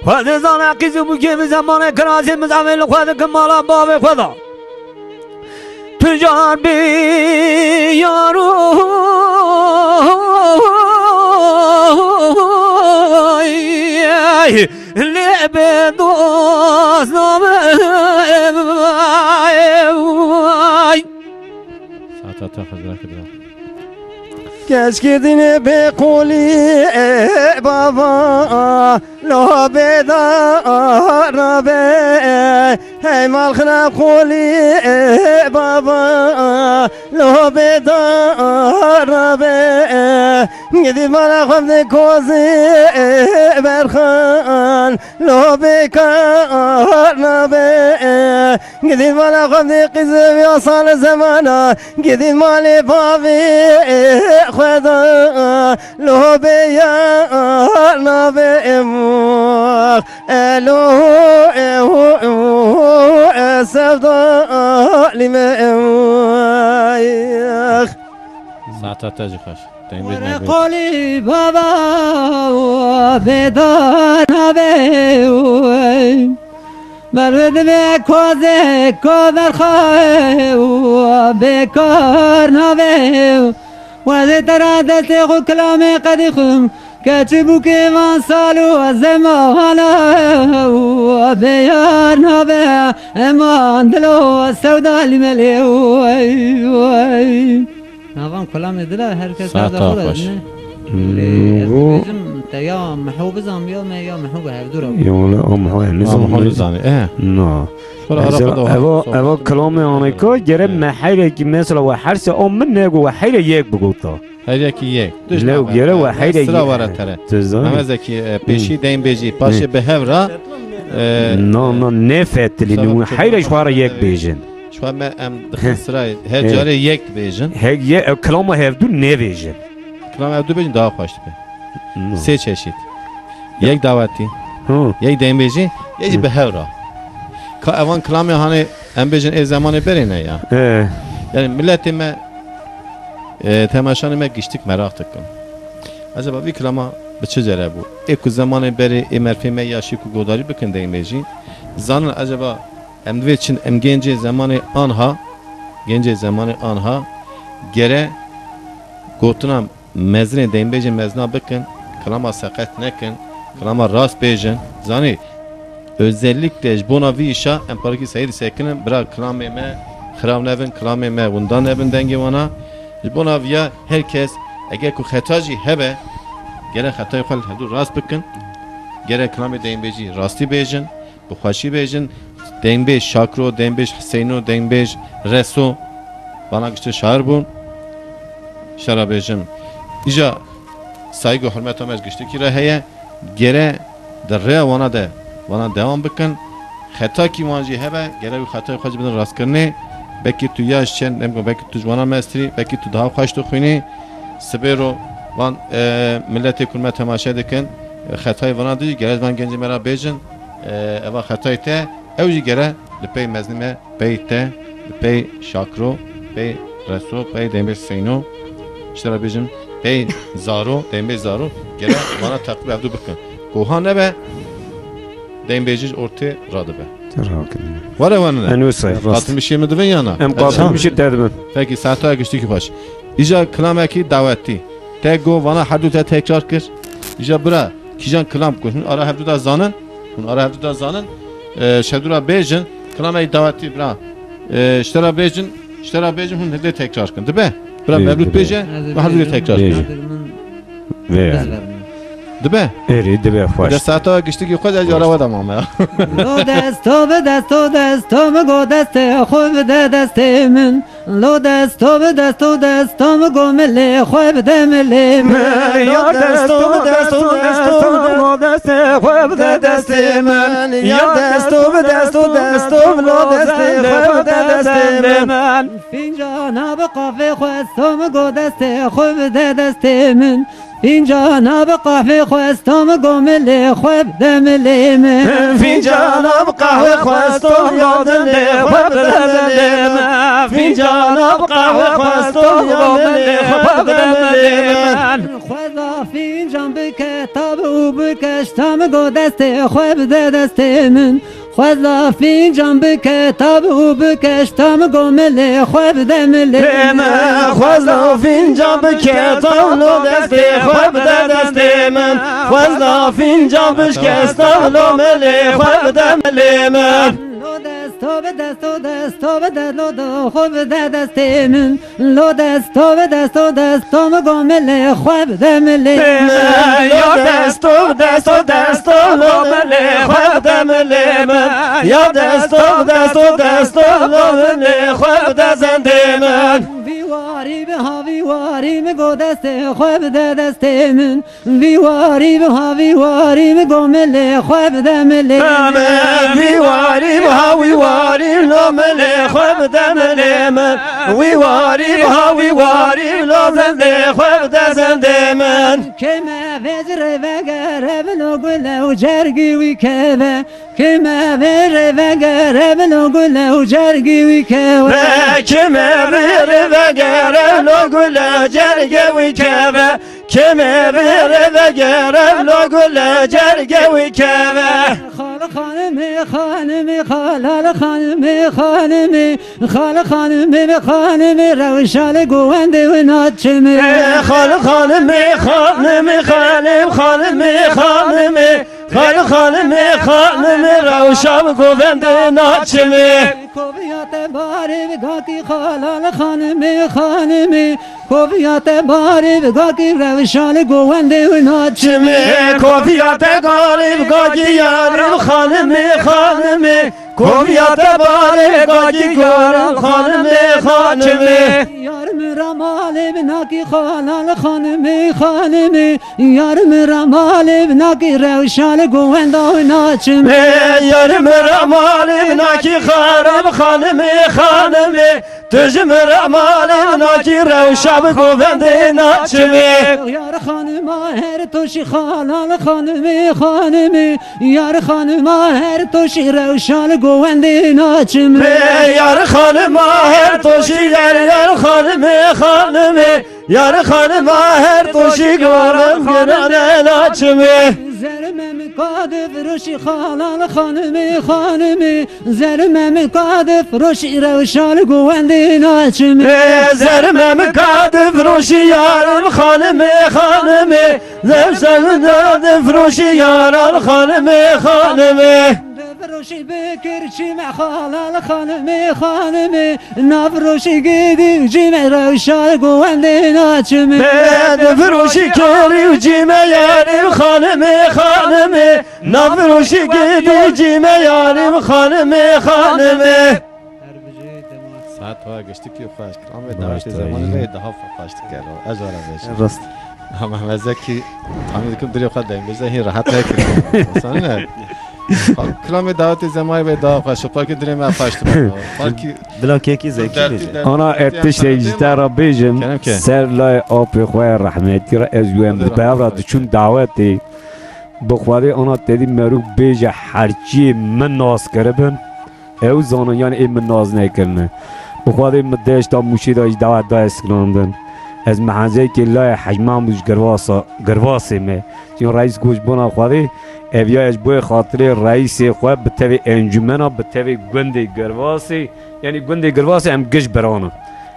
Xwedê zane qîz û bûkê min zemanê kirazê min zavê li xwe dikim mala bavê xwe da. Tu car bî yaro lê bê dost nabe. Saeta te xwe zira kidira. Keşkirînê bê qolî, e, baba, lo bê dar nabe. Hey mal xirab qolî, e, baba, lo bê dar nabe. Gidî mala xwe bidê kozî, e, berxan, lo bê kar nabe. Gidî mala xwe bidê qîzê vî asal zemana. Gidî malê bavê xwe da, lo bê ya navê em. Elo, eho, eho, e sevda lîme em. Saeta te jî xweş. Dengê Were me qolî baba, bêdar navê. Merve dibe kozê koverxay û bêkar navê. Wezê te ra destê xwe kilamê qedî xwim, keçi bûkê van sal û zemana bêyar nabe, eman dilo sewda lîmelê, wey, wey. Navan kulamê dila her kes Saeta derda xwe xweş. dizne. Hmm. Lê ez dibêjim te ya miho bizan ya me ya miho bi hevdû re. Ya wele o miho ya Ama nizam. hol zanî. Eh. Na. Xwe ara Mesela, xwe de eva, xwe eva kilamê aneka gere Evet. me heyrekî mesela we herse o min nego we heyre yek bigota. Her yekî yek. Lew gere we heyre Sira yek. wara tere. Tu zanî? Mehmet Zekî, e, pêşî deyn bêjî, paşê bi hev ra, e, Na, na, ne fetilî, Sara ne, heyre ji xwe re yek bêjin. Ji xwe me em dixin sirayê. Her He. carê yek dibêjin. He, ye, ev kilama hevdû nebêjin. Kilama hevdû bêjin daha xweş dibe. No. Sê çeşît. Yek dawetî. Hı. Yek deynbêjî, yek jî Hı. bi hev ra. Ka evan kilamê hanê em bêjin ê zemanê berê ne ya. He. Yani milletê me, e, temaşanê me giştik meraq dikin. Acaba vî kilama bi çi cere bû? Ê ku zemanê berê ê merfê me yaşî ku godarî bikin deynbêjî. Zanin acaba em divê çin em gencê zemanê anha, gencê zemanê anha gere gotina mezinê deynbêjê mezina bikin, kilama seqet nekin, kilama rast bêjin. Zanî, özellikle ji bona vî îşa em parekî seyî disekinin, bira kilamê me xirav nebin, kilamê me winda nebin dengê wana. Ji bona viya her kes eger ku xeta jî hebe, gere xetayê xwe li hevdû rast bikin, gere kilamê deynbêjî rastî bêjin. Bi xweşî bêjin, deynbêj Şakro, deynbêj Hiseyno, deynbêj Reso, vana giştî şair bûn. Ji te re bêjim, îja saygî û hurmeta me ji giştikî re heye. Gere di rêya wana de, wana dewam bikin. Xetakî wan jî hebe, gere wî xetayê xwe jî bidin rastkirinê. Belkî tu ya ji çend, em got, belkî tu ji wana mestirî, belkî tu daha xweş dixwînî. Sibê ro van, e, miletê ku me temaşe dikin, e, xetayê vana dijî, gere ji van gencê me re bêjin. E, eva xetayê te, ew jî gere li pey mezinê me, pey te, li pey Şakro, pey Reso, pey Demir Seyno, ji te re bêjim, pey Zaro, Demir Zaro, gere vana teqîb hevdû bikin. Ku ha nebe, deynbêjî ji ortê radibe. Rakin. Were wan ne? En wisa, rast. Qatilmişê min divin ya na? Em qatilmişê te dibin. Peki, saeta giştikî xweş. Îja kilamekî dawetî. Te go vana herdû te tekrar kir. Îja bira, kîjan kilam ku hûn ara hevdû da zanin, hûn ara hevdû da zanin, e, şedû ra bêjin, kilamekî dawetî bira. E, ji te ra bêjin, ji te ra bêjin, hûn hevdê tekrar kin. Dibe? Bira, Bêj, Mevlût dibe. bêje, Ez û herdû dê bêjim, tekrar kin. Bêje. Nadir min Vê yani. Dibe? Êrî dibe xweş. De saeta giştikî xwe de ez ara we de mame. Lo desto bi desto desto mi go destê xwe bide destê min. Lo desto bi desto desto mi go milê xwe bide milê min. Ya desto bi desto desto mi go destê xwe bide destê min. Ya desto bi desto desto mi go destê xwe bide destê min. Fincana bi qafê xwe sto mi go destê xwe bide destê min. Fincana bi qehwê xwe sto mi go milê xwe bide milê min. Fincana bi qehwê xwe sto mi go milê xwe bide milê min. Fincana bi qehwê xwe sto mi go milê xwe bide milê min. Xweza fincan bike tab û bike ji te mi go destê xwe bide destê min. Xweza fincan bike tab û bike ji te mi go milê xwe bide milê min. Xweza fincan bike tab lo destê xwe bide destê min. Xweza fincan bike tab lo milê xwe bide milê min. Lo desto bi desto desto bi de lo do xwe bide destê min. Lo desto bi desto desto mi go milê xwe bide milê min. Ya desto bi desto desto lo milê xwe bide milê min. Ya desto bi desto desto lo milê xwe bide zendê min. Vî warî bi ha vî warî mi go destê xwe bide destê min. Vî warî bi ha vî warî mi go milê xwe bide milê min. Vî warî bi ha wî warî lo milê xwe bide milê min. Wî warî bi ha wî warî lo zendê xwe bide zendê min. Kê me vê ci rê vegere bilo gule û cergî wî keve. Kê me vê rê vegere bilo gule û cergî wî keve. Kê me vê rê vegere bilo gule cergê wî keve. Kê me vê rê vegere bilo gule cergê wî keve. Xal xanimê Xanimê, xalal xanimê, xanimê, xal xanimê, xanimê, rewşa li govendê wina çimê. Xal xanimê, xanimê, xalê xanimê, xanimê, xal xanimê, xanimê, rewşa li govendê wina çimê. Koviya te barê bi gakî, xalal xanimê, xanimê, koviya te barê bi gakî, rewşa li govendê wina çimê. Çimê, koviya te garê bi gakî, yarim xanimê, xanimê, koviya te barê bi gakî, yarim xanimê, xanimê. Yar min ra malê bi nakî, xalal xanimê, xanimê, yar min ra malê bi nakî, rewşa li govenda wina çimê. Ê, yar min ra malê bi nakî, xarab xanimê, xanimê, tu ji min re malê nakî, rewşa bi govendê naçimê. Yar xanima her toşî, xalal xanimê, xanimê. Yar xanima her toşî, rewşa li govendê naçimê. Ê, yar xanima her toşî, yar, yar xanimê, xanimê. Yar xanima her toşî, goran genane naçimê. Zerime min ka difiroşî, xalal xanimê, xanimê. Zerime min ka difiroşî, rewşa li govendê naçimê. Ê, zerime min ka difiroşî, yaran xanimê, xanimê. Zerime min ka difiroşî, yaran xanimê, xanimê. Difiroşî bikir çîme, xalal xanimê, xanimê. Nafiroşî gidî û cîme, rewşa li govendê naçimê. Ê, difiroşî kirî û cîme, yarî xanimê, xanimê. Nafiroşî gidî cîme, yarî xanimê, xanimê. Her bijî dema. Saet wa giştikî xweş. Kilamê Baş dawetê tabii. Zemanê me daha xweş dikir. Ez wara vêjim. Rast. Ha, Mehmet Zekî, tahmin dikim dilê xwe dengbêje hîn rahat nekir. Sana ne? Kilamê dawetê zemayê wê daha xweş. Xwekî dilê me xweş dibin. Xwekî Bila kekî Zekî dertî bêje. dertî Ana dertî et tiştê em ji te re bêjim, Kerem ke. Ser lay apê xwe rehmetî re ez wem Hadi bi rahmet bev re eylesin. Diçûm dawetê. Bi Xwedê ana tedî merû bêje herçiyê min nas kiribin. Ew zanin, yanî ê min nas nekirine. Bi Xwedê min deşta Mûşê de ji dawet daye sikinandin. Ez mehenzeyekê layê Hec Mehmûd ji Girvasa, Girvasê me. Çin reîs got ji bona Xwedê, ev ya ez ji bo xatirê reîsê xwe bi tevê encûmena, bi tevê gundê Girvasê, yanî gundê Girvasê em giş biranin.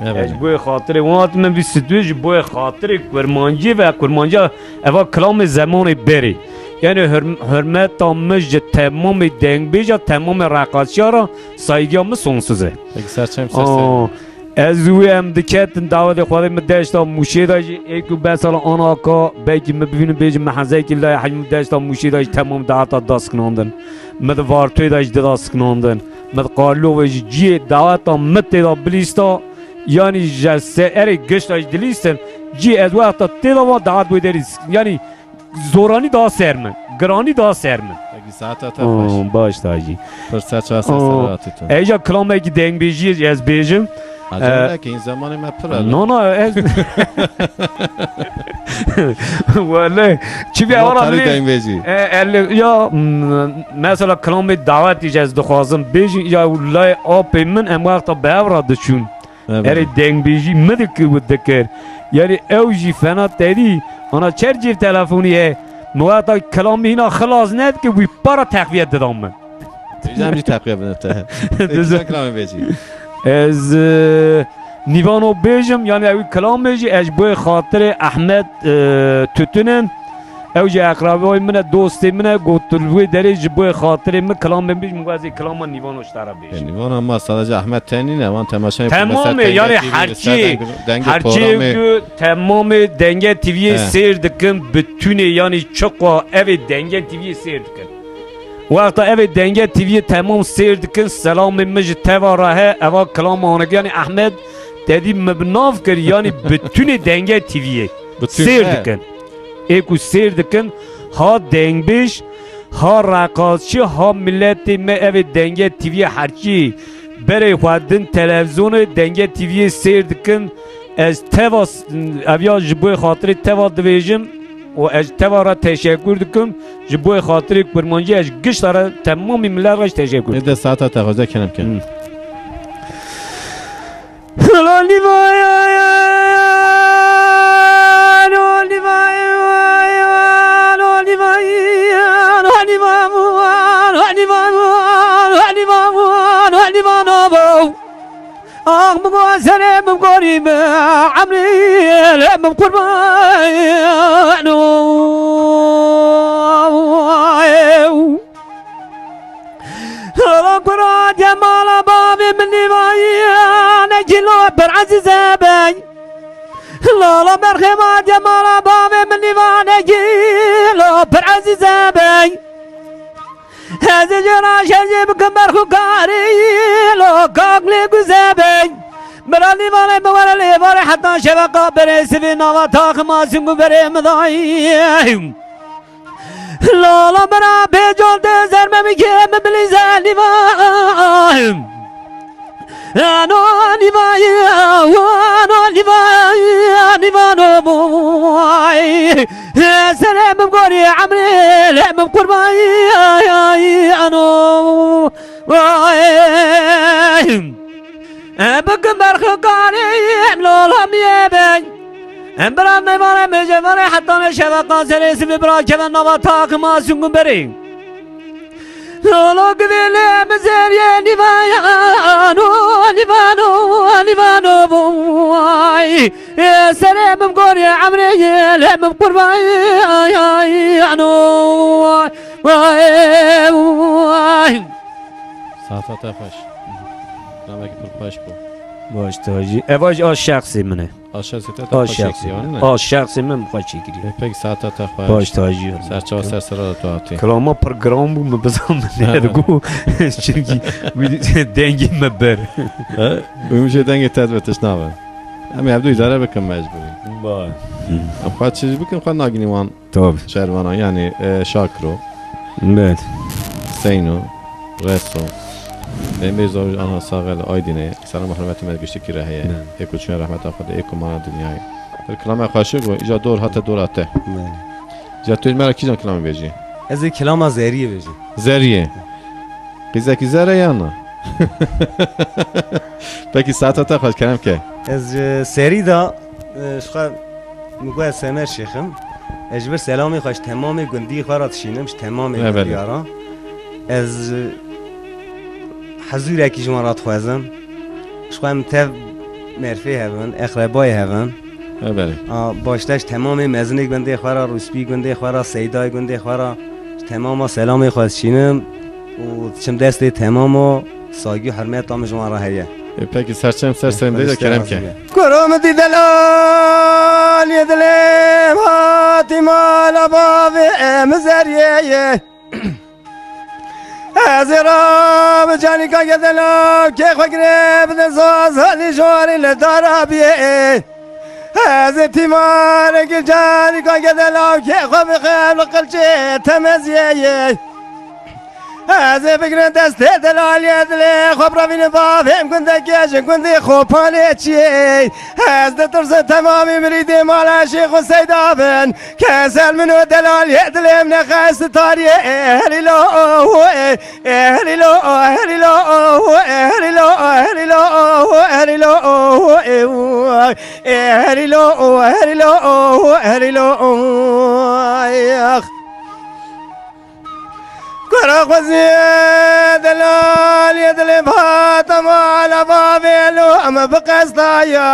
Evet. Ez ji bo xatirê wan hatime vî stûdyo, ji bo xatirê kurmancî ve kurmanciya eva kilamê zemanê berê. Yanî hurm-, hurmeta min ji temamê dengbêja, temamê reqasçiya re saygıya min sonsuz e. Peki, serçem Aa, serçem. Ez û em diketin dawetê Xwedê min deşta Mûşê de jî êk û besala anaka belkî min bibînim bêjim min hezekî laya hecmû deşta Mûşê de jî temam daweta da sikinandin. Min di Vartoyê de jî dida sikinandin. Min di Karlovê jî ciyê daweta min tê de bilîsta. Yanî ji se-, erê gişta jî dilîstin. Cî ez wexta tê de va dawet wê derî s-, yanî zoranî da ser min. Giranî da ser min. Peki, saeta te xweş. Oo, baş tacî. Pirsa çasa Oo, serata te. Ey ja kilamekî dengbêjiyê jî ez bêjim. Acele Ee, neke, hîn zemanê me pir e. No, no, ez Wele, çi bir Ama ara tarî bir dengbêjî. E, elle, ya, m-, mesela kilamê dawetî jî ez dixwazim bêjim, ya lay apê min em wexta bi hev re diçûn. Evet. Erê dengbêjî min dikir û dikir. Yanî ew jî fena tedî, ana çer cîr telefonî he. Min wexta kilamî hîna xilas nedikir, wî para texviye didan min. Dizem jî teqwiye bidin te. Dizem. Kisa kilamê bêjî. Ez, e, nîvano bêjim, yanî ew kilamê jî ez ji bo xatirê Ehmed, e, Tütünin. Ew jî eqrabay min e, dostê min e, got tu li wê derê ji bo xatirê min kilamê bêj, min got ez ê kilama nîvano ji te re bêjim. E, nîvano ma sadece Ehmed te nîne, wan temaşayê Temamê, mesela yanî T N T V, herçî, mesela dengê, dengê herçî programê. Ku temamê Denge T V'yê He. Sêr dikin, bütünê yanî çiqa ev ê Denge T V'yê sêr dikin. Wexta ev ê Denge T V'yê temam sêr dikin, selamê min ji teva re he, eva kilama Hanekî, yanî Ehmed tedî min bi nav kir, yanî bütünê Denge T V'yê Bütün sêr he. Dikin. Ê ku sêr dikin, ha dengbêj, ha reqasçi, ha miletê me ev ê Denge T V'yê herçî berê xwe din televîzyonê Denge T V'yê sêr dikin. Ez teva s-, ev ya ji bo xatirê teva dibêjim û ez teva re teşekkür dikim. Ji bo xatirê kurmancî ez gişta re temamî milet re jî teşekkür dikim. Ê de saeta te xweze kenem ke. Hmm. Ax min go serê min gorî min emrê lê min qurban o. Hala kura cemala bavê min nîvayî nekî lo pir ezîze bey. Lala berxê ma cemala bavê min nîva nekî lo pir ezîze bey. Ez ê jê re şerjê bikim berxukarî lo kak lê guze bey. Bira lîvanê min were lê vare heta şeveqa berê sivê nava taxima singû berê min dayî. Lala bira pêcol de zerme min kê min bilîze lîvan. Ano lîvayî, ano lîvayî, lîvano boy. Serê min gorî emrê lê min qurbayî, ano. Vay. Em bikin berxukarê, em lolamiyê bey. Em bira neyvane mecevane heta ne şeveqa serê sivê bira keve nava taxima sungun berê. Lolo gidê lê em zeriyê nîvayano, nîvano, nîvano vay. Serê min gorê emrê lê min qurbayano. Vay, vay. Saeta te xweş. Namekî pir xweş bû. Baş tacî. Ev aj a şexsê min e. A şexsê te A te xweş şexsê çêkiriye, min. Ne? A şexsê min xweş çêkiriye. E, pek saeta te xweş. Baş tacî. Serçava ser sera tu hatî. Kilama pir giran bû, min bizan min Ha. nedigo. Çimkî wî dengê me ber. E, wî min jê dengê te dibe tişt nabe. Em ê hevdu îdare bikin mecbûrî. Ba. Em xwe çi bikin xwe nagînî wan. Tabii. Şervana, yani, e, Şakiro, Evet. Seyno, Reso, Emir Zavuj Anha Sağel Aydine, selam hürmetime giştiki rehiye. Evet. Eko çün rahmet afade, eko mana dünyayı. Bir kilame xweşik bu, ica dor hate dor ate. Evet. Ica tu mera kijan kilame bêjî? Ez ê kilama Zeriyê bêjim. Zeriye. Qîzekî zere ya na? Pekî saeta te xweş kerem ke. Ez ji serî de, e, ji xwe min got ez Semer Şêx im. Ez ji vir selamê xwe ji temamê gundî xwe re dişînim, ji temamê Evet. gundiya re. Ez, e, hezûrekî ji wan re dixwazim. Ji xwe em tev merfê hevin, eqrebayê hevin. He, belê. A, başte ji temamê mezinê gundê xwe re, Rûspî gundê xwe re, Seydayê gundê xwe re, ji temama selamê xwe dişînim û diçim destê temama sagî û hurmeta min ji wan re heye. E, pekî serçem ser serindê de kerem ke. Kuro min dî delalê dilê hatî mala bavê min zeriyê ye. Ez ê ra bi canîka gedela kê xwe girê bide zazadî ji warî li dara biyê. Ez ê tîmarek canîka gedela kê xwe bixem li qilçê temeziyê. Ez ê bigrin destê delaliyê dilê xwe birevînin bavêm gundekê ji gundê xwe palê çiyê. Ez ditirsim temamî mirîdê mala Şêx û Seyda bin. Kesel min û delaliyê dilê min nexest tariyê. Herîlo, herîlo, herîlo, herîlo, herîlo, herîlo, herîlo, herîlo. Kara xwezî delaliyê dilê Fatema ala bavê lo em bi qesta ya,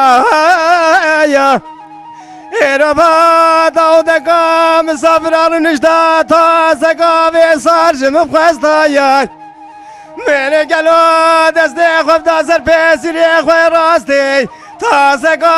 ya. Êra va dawdeka misafira rûnişta ta seka vê sar ji min xwesta ya. Mêrê gelo destê xwe bida ser pêsîrê xwe rastê. Ta seka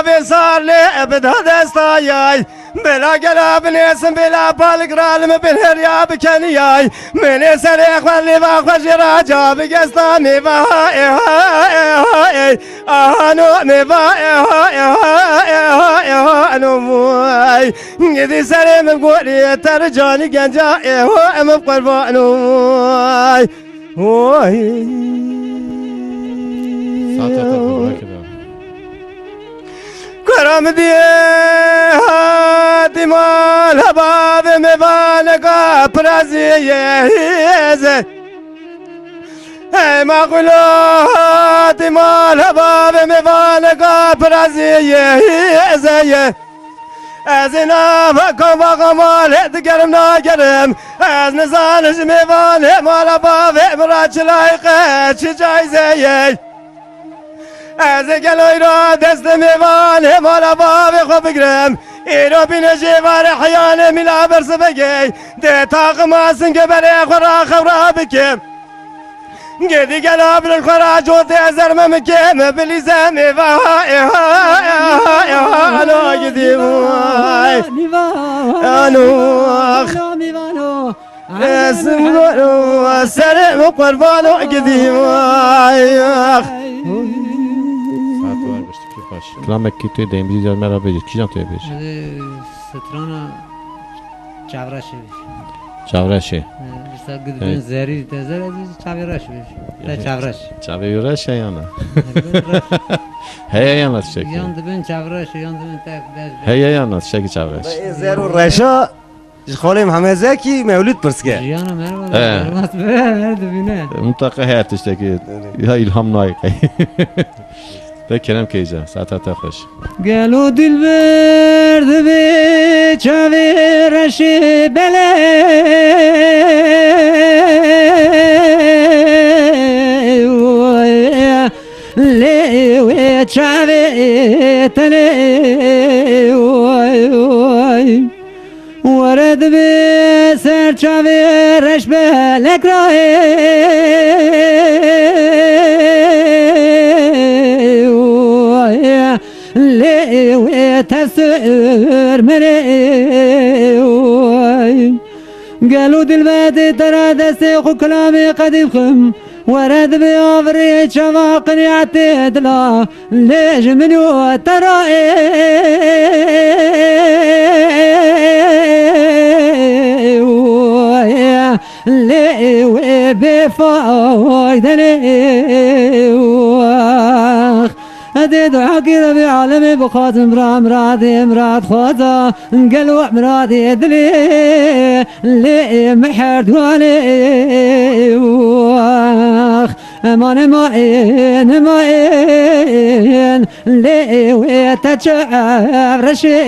vê sar lê bida desta yay. Bela gela binêsim bela palik ra li min binheriya bikeniyay. Mêrê serê xwe lêva xwe jê ra ca bigesta mêva ha ê ha ê ha ê. Aha no mêva ê ha ê ha ê ha ê ha no vay. Gidî serê min gorî ter canî genca ê ho em qurban oy. Oy. Saeta te xwe bira kira. Kara min dî hatî mal hebavê mêvaneka pirazî ye hîze. Hey maqulo hatî mal hebavê mêvaneka pirazî ye hîze ye. Ez ê nava kava xwe malê digerim nagerim. Ez nizanim ji mêvanê mala bavê min re çi layîqe, çi cayze ye. Ez ê gelo îro destê mêvan hêmala bavê xwe bigrim. Îro bîne jê varê heyanê mîla bersivegey. Dê taqima singê berê xwe ra xewra bikim. Gêdî gela bilin xwe ra cotê ez erme mikim. Bilîze mêva, êha, êha, êha, alo gidî vay. Alo, ax. Esim goro serê min qurbano gidî vay. Saet var, giştî pî xweş. Kilamekî tu yê deymbîjî car me ra bêjî. Kîjan tu yê bêjî? Hadi strana Çavreşê. Çavreşê. Ee, işte gidin Evet. Zerî tezer ez çavê reş bêjim. Te çavreş. Çavê wî reş e yana? Heye yana tiştekî? Yan dibin çavreş, yan dibin tek beş. Heye yana tiştekî çavreş? Ê zer û reşa Ji xalê Mihemed Zekî Mewlûd pirs ke. Jiyana merhaba. He. Merhaba, her dibîne. Mutlaka her tiştekî. Evet. Ya îlham nayê qey. Te kerem keyce, saeta te xweş. Gelo dilber dibe çavê reşê bele. Lê wê çavê tenê. Were dibe ser çavê reş belek ra ê. Lê wê tefsir merê. Gelo dilberdê te ra destê xwe kilamê qedî bixim. Were dibe avirê çava qiniyetê dila. Lê ji min û te re ê, lê wê bêfayde lê wax. Edê duakî Rebî alemê bixwazim ra miradê mirad xwaza gelo miradê dilê lê me her duanê wax. Eman ema ên, ema ên, lê wê te çev reşê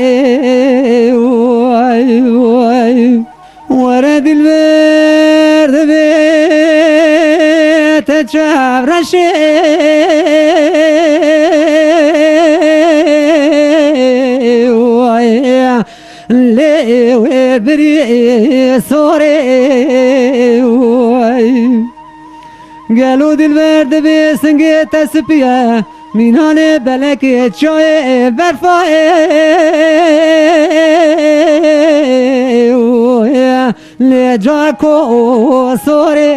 way, way. Were dilber divê te çev reşê way. Lê wê birî sorê way. Gelo dilber dibê singê te spî ye, mînanê belekê çayê berfa ye. Lê cako sorê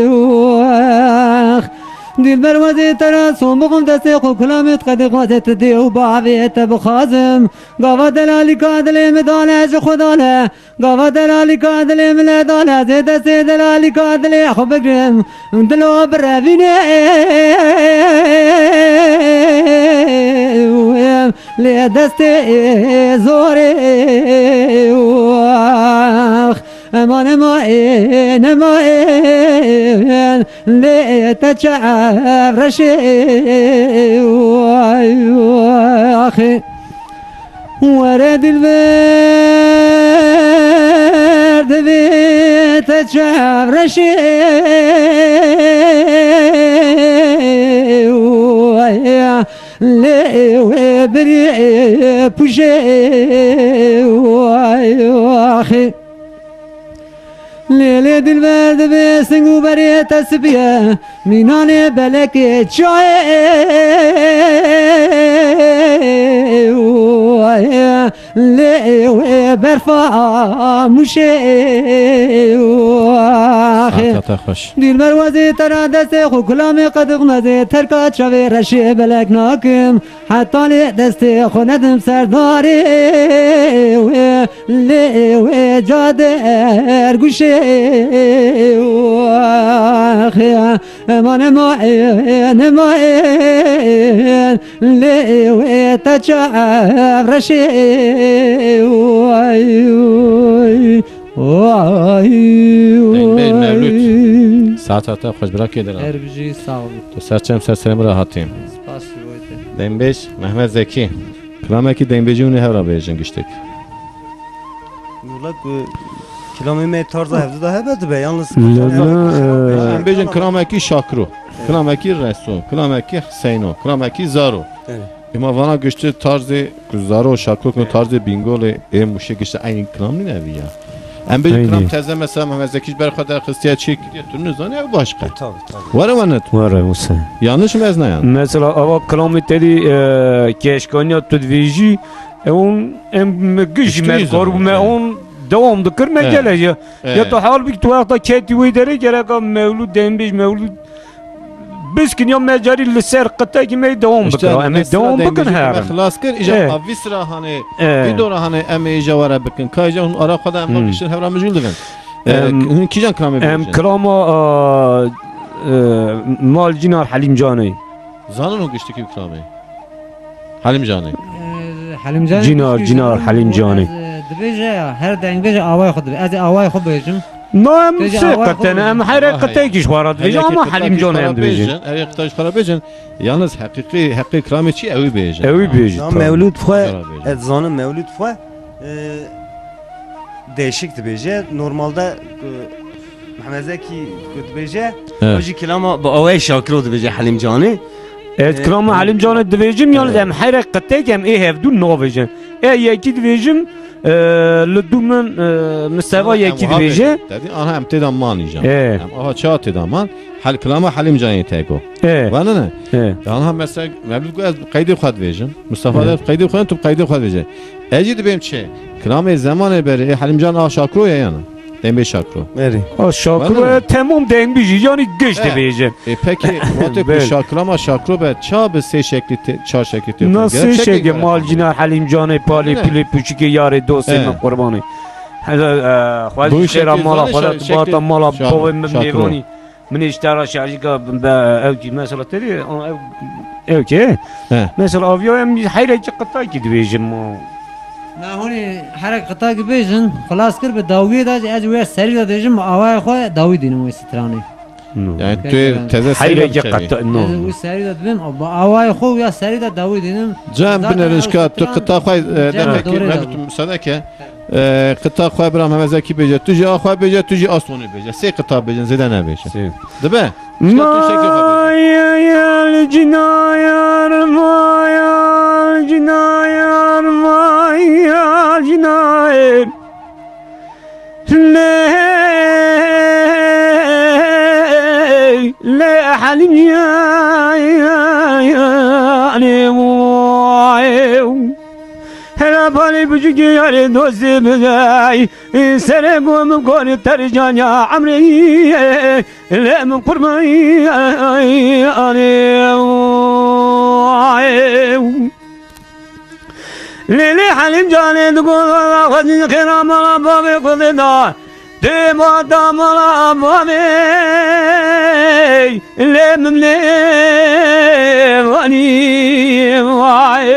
wax. Dilber wezê te ra son bixim destê xwe, kulamê qedê xwezê te dê û bavê te bixwazim. Gava delalîka dilê min dane ji xwe dane. Gava delalîka dilê min le dane, zê destê delalîka dilê xwe bigrim. Dilo birevîne lê destê zorê wax. Eman ema ên, ema ên, lê te çev reşê waxê. Were dilber divê te çev reşê waxê. Lê wê birî pûjê waxê. Lê lê dilber dibê sing û berê te spî ye, mînanê belekê çayê waxê. Lê wê berfa mûşê waxê. Saeta te xweş. Dilber wezê te ra destê xwe kulamê qedixmezê terka çavê reşê belek nakim. Heta lê destê xwe nedim serdarê wê, lê wê cader guşê waxê. Eman ema ên, ema ên, lê wê te çev reşê way, way. Deynbêj Mevlût. Saeta te xweş bira kê dira. Her bijî sağ ol. Tu ser çem ser serê min re hatî. Spas ji bo te. Deynbêj Mehmet Zekî. Kilamekî deynbêjî hûn ê hev re bêjin giştek. Wela ku kilamê me tarza hevdu da hebe dibe, yalnız Lala, e, Em bêjin kilamekî şakiro. Kilamekî Reso, kilamekî Huseyno, kilamekî Zaro. Evet. Ema vana giştî tarzê ku Zaro Şakro ku tarzê Bîngolê ê Mûşê giştî eynî kilam nîne vî ya. Em bêjin Eynî. Kilam teze mesela Mehmet Zekî ji ber xwe derxistiye çêkiriye, tu nizanî ew başqe. E, tabii, tabii. Were we ne tu. Were wisa. Yanlış mı ez ne yan? Mesela ava kilamê te dî, e, keşkaniya tu dibêjî, e, on em giş Giştî me zor me zor, e. On devam dikir me Evet. gele ya. Evet. Ya tu halbik tu wexta ketî wê derê gereka mewlûd, dengbêj mewlûd biskin ya me carî li ser qitekî me devam İşte bikira. Em ê mesela devam bikin dengbêjê her. Me xilas kir, îja E. avî sira hanê, E. vî dora hanê em ê îja were bikin. Ka îja hûn ara xwe de em Hmm. nagiştin hevra mijûl dibin. E, Em, hûn kîjan kilamê em bibêjin? Kilama, a, e, Mal Cînar Helîm Canê. Zanin hûn giştikî bi kilamê? Helîm Canê. E, Helîm Canê Cînar, giştî Cînar, zanin Helîm hûn Canê. Ez, e, dibêje ya, her dengbêje awayê xwe dibê. Ez ê awayê xwe bêjim. Na em Bêje sê awayê xwe qetene, bêjim. Em herek Aha, qeteyekî ji xwe re dibêjin, ama Helîm Canê em dibêjin. Her yek qeteyekî xwe re bêjin. Yalnız heqîqî, heqî kilamê çi ewî bêjin. Ewî Ha. bêjin, Ya tamam. Mewlûd xwe, Xwe re bêjin. ez zanim Mewlûd xwe, e, değişik dibêje. Normalde, e, Mehmet Zekî ku dibêje, Evet. ew jî kilama bi awayê Şakiro dibêje Helîm Canê. Ez E, kilama Helîm Canê dibêjim, yalnız Evet. em herek qeteyek em ê hevdû nabêjin. E yekî dibêjim, e, li dû min, e, Mistefa Aha, em yekî aha dibêje. bêjin. Te dî, aha em têda man îja. E. Em aha çawa têda man? Hel kilama Helîm Canê te got. E. Vana ne? E. Aha mesela Mevlûd got ez bi qeydê xwe dibêjim. Mistefa E. de bi qeydê xwe, tu bi qeydê xwe dibêje. Ez jî dibêm çi? Kilamê zemanê berê, ê Helîm Can a Şakro ye yana. Dengbêj Şakro. Erê. A Şakro Vana ne? e, temam dengbêjî, yanî giş E. dibêje. E, peki, wate ku Bel. şakilama şakro be, ça bi sê şeklî tê, çar şeklî tê Na xwe? Gerek sê şeklî şeklî gerek mal xwe. Cînar Helîm Canê palê Ne? Pîlê pûçikê yarê dostê He. min qurbanê. Hele, e, xwezî Bu şêra şeklî mala zane xwe de şa-, tu bata şeklî mala şa-, bavê min şakro. mêvanî. Min ê ji te re şarjîka be, ew kî mesela te dê, ew, ew kê? He. Mesela aviya em heyrekî qitakî dibêjin ma. Na hûnî herek qitakî bêjin, xilas kir bi dawiyê de ez wê serî de dêjim, awayê xwe dawî dînim wê stranê. No. Yani Peki, tu yani. teze Hayır, serî ya de katta, no. Ez wî serî de dibim, bi awayê xwe ya serî de dawî dînim. Cem Zaten bineriş ew ka tu stran qita xwe, e, Cem demekî doğru mevlût da. Müsaade ke. E, qita xwe bira Mehmet Zekî bêje, tu jî a xwe bêje, tu jî a Sonî bêje. Sê qita bêjin, zêde nebêje. Sê. Dibe? Îşte tu şekil xwe bêje. Mayal cinayar, mayal cinayar, mayal cinayar. Lê, lê Helîm ya, ya, ya, lê, vay. Hela balê biçûkê yarê dostê bidey, serê go min gorî tercan ya emrê, lê min qurban, lê, lê Helîm canê digot, xwezî xêra mala bavê xwedê da, dê ma da mala bavê, lê min lê vanî, vay.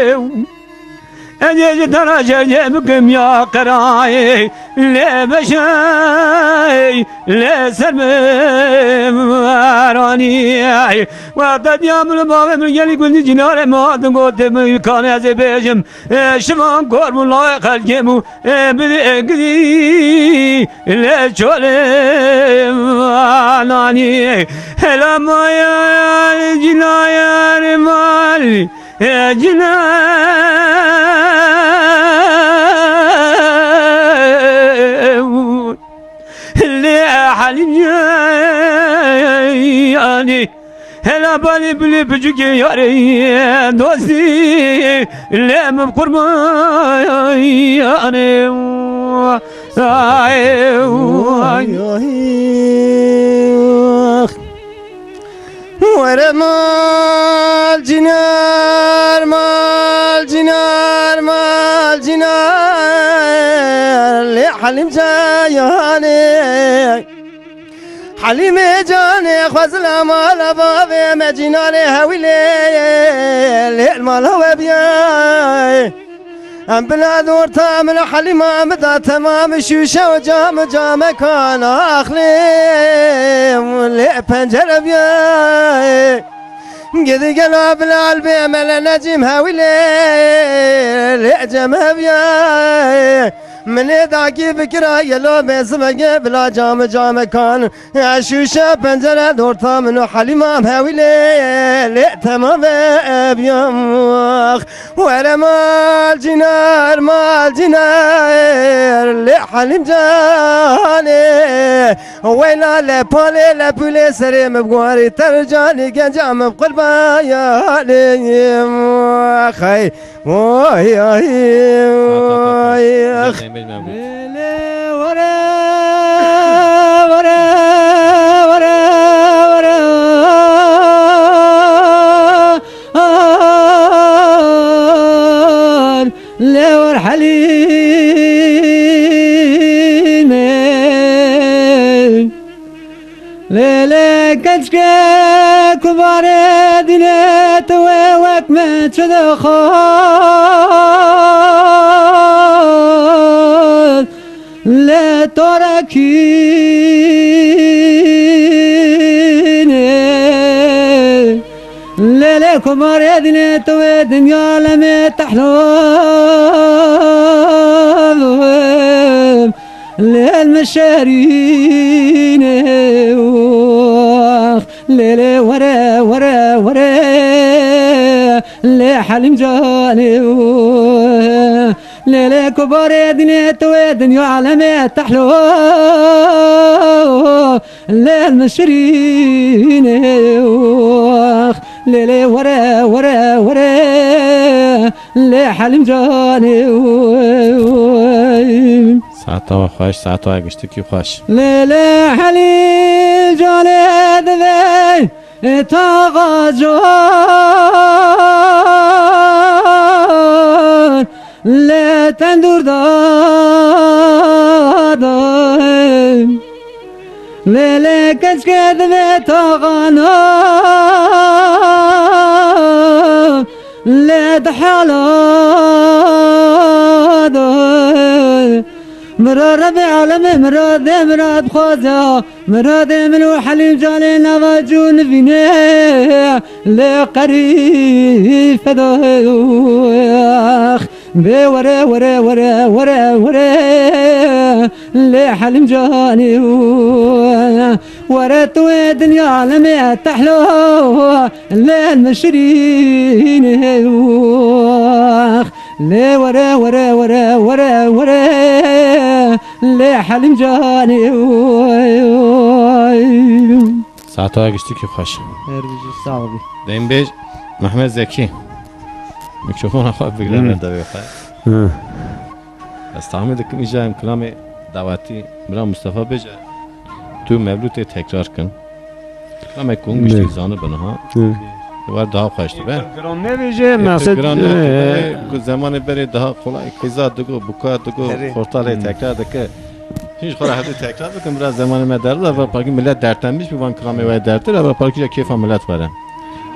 Ez ê ji te re şercê bikim ya qirayê, lê beşey, lê ser min veranî. Wexta diya min û bavê min gelî gundî cinarê min hatin gotê min, kan ez ê bêjim, e, şivan kor bû lawê xelkê bû, e, bi gidî lê çolê nanî. Hela maya cinayar malî. Ecneb lê Helîm yanî hela balî bilî biçûkê yarê dostî lê min qurban yanî. Ay, ay. Were mal cinar, mal cinar, mal cinar. Lê Halim cayane. Halimê canê xwe zila mala bavê me cinarê hewîlê. Lê mala we biyay. Em bila dorta min Halîma min da temam şûşe û cam û cameka naxlê lê pencere biyê. Gidi gela bila albê me le necîm hewîlê lê cem heviyê. Minê dakî fikira yelo bê sibegê bila cam camekan. Şûşe pencere dorta min û Helîma hewîlê lê temam ve biyam. Were mal cînar, mal cînar, lê Helîm canê. Weyla le palê le pulê serê min bi guharî ter canî genca min bi qurbanê. Xey. Oy, oy, oy, ax. Lê, lê, were, were, were, were, were. Ar, lê wer Helîmê. Lê, lê, keçke ku barê dînê tu wê wek min çi dixwaz, lê to re kî nê. Lê, lê, ku barê dînê tu wê dinya lemê tehlû. Lê min şerînê wax. Lê, lê, were, were, were. Lê Helîm canê wax. Lê, lê, ku barê dînê tu wê dinya alemê tehlû. Lê min şirînê wax. Lê, lê, were, were, were. Lê Helîm canê wax. Saeta we xweş, saeta we giştikî xweş. Lê, lê, Helîm canê divê taxa can lê tendûr da da. Lê, lê, keçke divê taxana lê di hala da. Mira Rebê alemê miradê mirad xwaza. Miradê min û Helîm canê nava cû nivîne. Lê qerî feda. Bê were, were, were, were, were. Lê Helîm canê. Were tu wê dinya lemê tehlû. Lê min şirînê wax. Lê were, were, were, were, were. Lê Helîm canê. Saeta giştikî xweş. Her bijî, sax bî. Deynbêj Mehmet Zekî. Mikrofona xwe bigre Hmm. ber devê xwe. Hı. Ez tahmin dikim îja em kilamê dawetî Mira Mustafa bêje, tu mevlûtê tekrar kin. Kilamek ku hûn giştî Bê. zanibin ha. Hı. War daha xweş dibe. Giran nebêje, Ê, mexsed, giran e, nedibe, ku zemanê berê daha kolay qîza digo, buka digo, Herê. xortalê Hmm. tekrar dike. Hîn ji xwe re hevdî tekrar bikin, biraz zemanê me derbas, va pakî millet dertlenmiş bi van kilamê we dertir, va pakî kêfa millet were.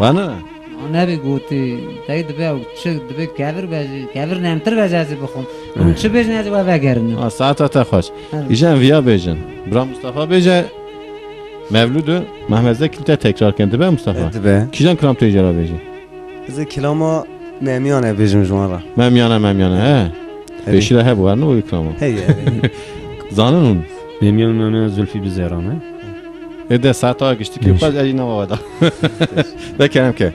Vane? Nebê gotî, tey dibe ew çi dibe kevir be jî, kevir nemtir be jî ez ê bixwim. Hûn çi bêjin ez ê we vegerînim. Ha, saeta te xweş. Evet. Îja em viya bêjin. Bira Mustafa bêje, Mevlûd û Mehmet Zekî te tekrar kin. Dibe Mustafa? E, dibe. Kîjan kilam tu jê re bêjî? Ez ê kilama Memiyane bêjim ji wan re. Memiyane, Memiyane, he. Herê. Pêşî de hebû, her ne o kilama. Hey, hey. Zanin hûn? Memiyane, Memiyane Zulfî bi zêran e. Ê de saeta giştikî Beş. xwe ez jî nava we da. De kerem ke.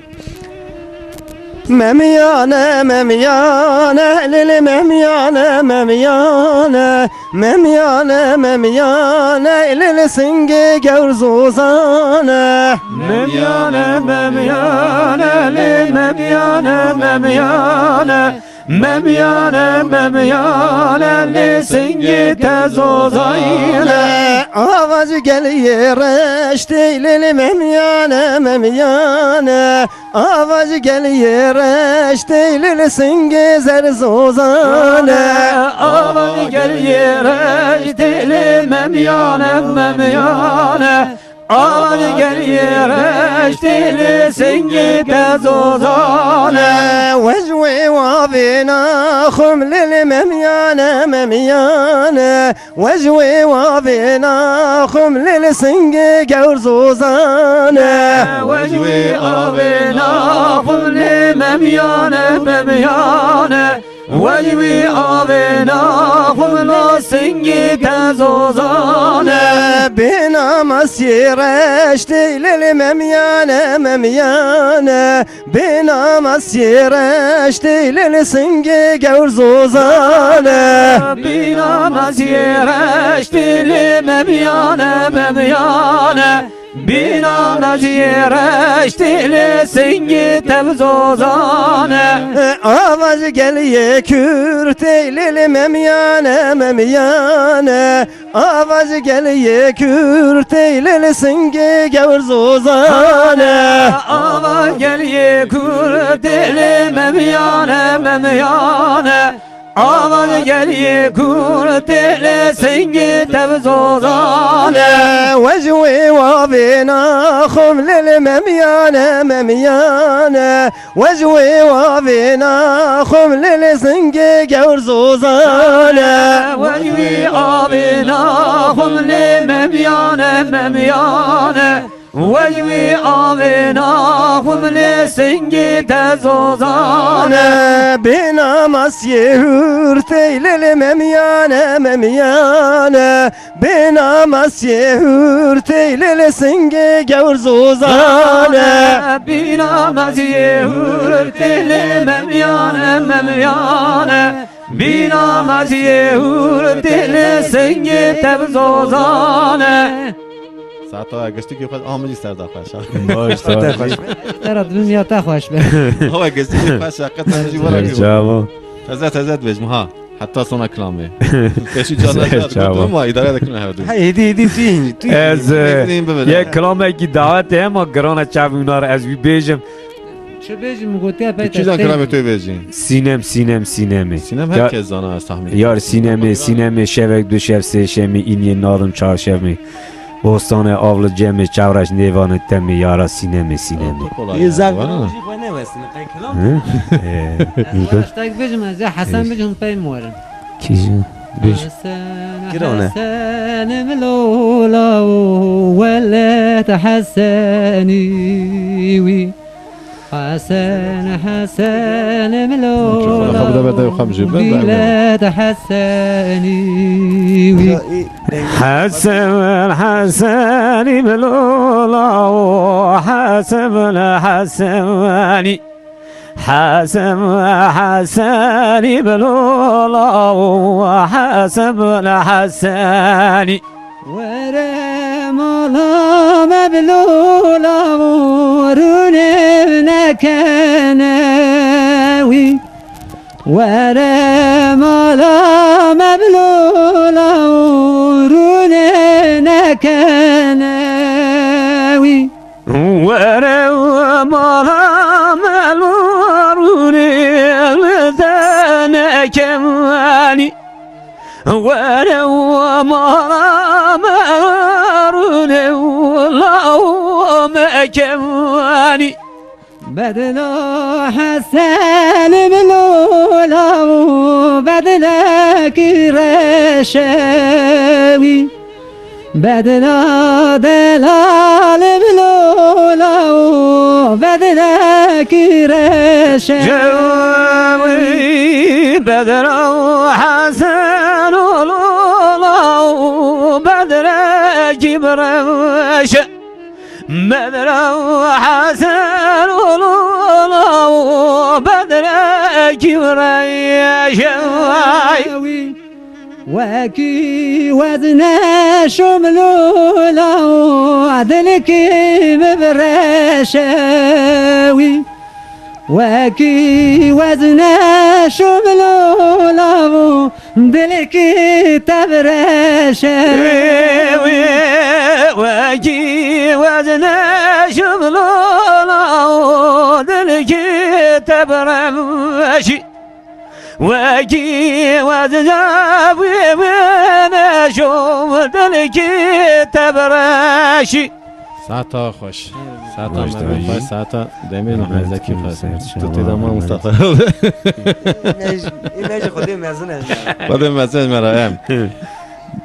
Memiyane, memiyane, lili memiyane, memiyane. Memiyane, memiyane, lili singê gewr zozane. Memiyane, memiyane, lê memiyane, memiyane. Memiyane, memiyane, lê singê te zozayne. Ava ji geliyê reştê lê lê memiyane, memiyane. Ava ji geliyê reştê lê lê singê zer zozane. Ava ji geliyê reştê lê memiyane, memiyane. Ava ji geliyê reştê lê singê te zozane. We ji wê wavê naxwim lê lê memiyane, memiyane. We ji wê wavê naxwim lê lê singê gewr zozane. We ji wê avê naxwim lê memiyane, memiyane. Wecî wî avê naxwim lo singî te zozan e. Bêna mesiyê reştê lê lê memiyane, memiyane. Bêna mesiyê reştê lê lê singê gewr zozan e. Bêna mesiyê reştê lê memiyane, memiyane. Bîna meciyê reştê lê singê tev zozan e. Ava ji geliyê Kurd tê lê lê memiyane, memiyane. Ava ji geliyê Kurd tê lê lê singê gewr zozan e. Ava geliyê Kurd tê lê memiyane, memiyane. Ava geliyê Kurd tê lê singê tev zozan e. Wej wê wavê naxwim lê lê memiyane, memiyane. Wej wê wavê naxwim lê lê singê gewr zozan e. Wej wî avê naxwim lê memiyane, memiyane. Wecî wî avê naxwim lê singê te zozan e. Bêna mesiyê hûr tey lê lê memiyane, memiyane. Bêna mesiyê hûr tey lê lê singê gewr zozan e. Bîna mesiyê hûr tey lê memiyane, memiyane. Bîna meciyê hûr tê li singê tev zozan e. Saeta we giştikî xweş, a min jî ser da xweş. Baş, te xweş be. Te re dibim ya te xweş be. Awe giştikî xweş e, qet min jî were. Çawa? Teze teze dibêjim ha. Heta sona kilamê. Pêşî carna Çawa? Gotum ma îdare dikin hevdu. Hey, hêdî, hêdî, tu yîn, tu yîn. Ez, e, yek kilamekî dawetê hema girana çav wîna re ez wî bêjim. Çi bêjim, gotiya pey. Tu çi zan kilamê tu bêjî? Sînem, Sînem, Sînemê. Sînem her kes zana, ez tahmin. Yar Sînemê, Sînemê, şevek du şev sê şemê, îniyê nadim çar şevmê. Bostanê avli cemê, çavreş nêvanê temê, yara Sînemê, Sînemê. Ê, zaf kilam jî xwe newestin, qey kilam. Hı? Ee, ez xwe tiştek bêjim, ez ê Hesen bêjim, pey min werin. Kîjan? Bêj. Hesen, Girone. Hesen, Milola, Weled Hesenî wî. Hesen, Hesen, Milola, Xwe bide berde, xwe bijî, be, be, be. Weled Hesenî wî. Hesen, Hesenî, Milola, Hesen, Hesenî. Hesen, Hesenî, Milola, Hesen, Hesenî. Were mala me bi lola û rûnê nekene wî. Were mala me bi lola û rûnê nekene wî. Were mala me bi lola û rûnê te nekene wî. Were û mala me rûnê û law me kewanî. Bedla Hesen Milola û bedlekî reşewî. Bedla delal Milola û bedlekî reşe. Cewî bedra û Hesen û Lola û bedlekî reşe. Bedra û Hesen û Lola û bedlekî reşe. Wekî wezne şomlola û dilkî min bi reşe wî. Wekî wezne şomlola û dilkî te bi reşe. Wî, wekî wezne şomlola û dilkî te bi reşe. Wekî wezna wî wî meşo dilkî te bi reşî. Saeta xweş. Saeta me xweş, saeta demê Mehmet Zekî xweş. Tu tê de ma Mustafa. Ê me jî Xwedê mezin e. Xwedê mezin me ra em.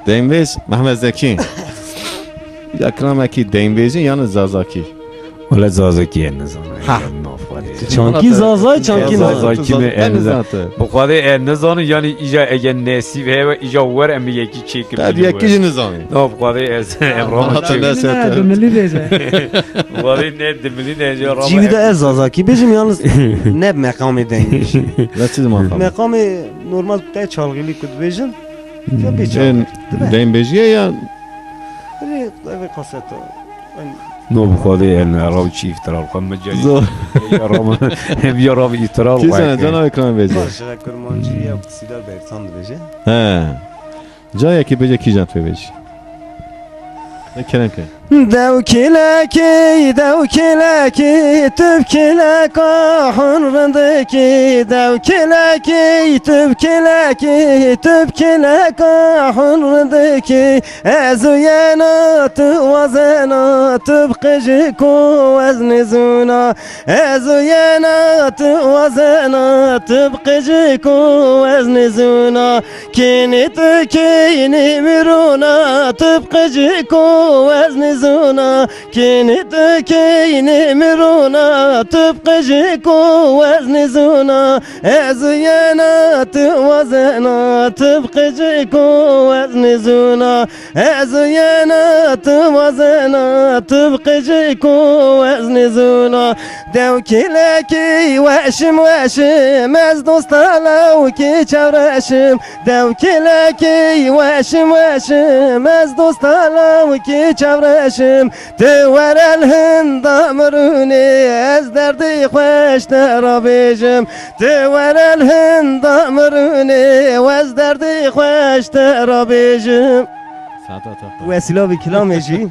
Dengbêj Mehmet Zekî. Ya kilamekî dengbêjî yan zazakî? Wele zazakî ye, nizanim. Ha. Nafxwe. Çankî Zazay, çankî Zazay. Zazay kî me, em nizanin. Bi Xwedê em nizanin, yanî îja eger nesîb heye, îja wer em bi yekî çêkin. Te bi yekî jî nizanin. Na, bi Xwedê ez em rama çêkin. Bi milî bêje. Bi Xwedê ne di milî ne ji rama. Cî wî de ez Zazakî bêjim, yalnız ne meqamê dengê jî. Ne çi meqamê? Meqamê normal te çalgîlî ku dibêjin. Ya bê çalgîlî. Deng bêjiye ya. Ev, ev kaseta. No, bi Xwedê em raw çi îftira xwe me cayî. Zor. Ya ram, hem ya ram îftira xwe. Kîjan, cana ekran bêje. Baş, Kurmancî ya Sîdar Bertan dibêje. He. Cayekî bêje, kîjan tu bêjî. Ne kerem ke. Dew kilekî, dew kilekî, tu bi kileka hûn rindikî. Dew kilekî, tu bi kilekî, tu bi kileka hûn rindikî. Ez û yena tu wazena, tu bi qijik û ez nizûna. Ez û yena tu wazena, tu bi qijik û ez nizûna. Kînî tu kînî mirûna, tu bi qijik û ez nizûna. Kînî tu kînî mirûna, tu bi qijik û ez nizûna. Ez û yena tu wazena, tu bi qijik û ez nizûna. Ez û yena tu wazena, tu bi qijik û ez nizûna. Dew kilekî weşim weşim, ez dosta lawkî çewreşim. Dew kilekî weşim weşim, ez dosta lawkî çewreşim. Tu were li hinda mirûnê, ez derdê xwe ji te re bêjim. Tu were li hinda mirûnê, ez derdê xwe ji te re bêjim. Saeta te xweş. Wesîla vî kilamê jî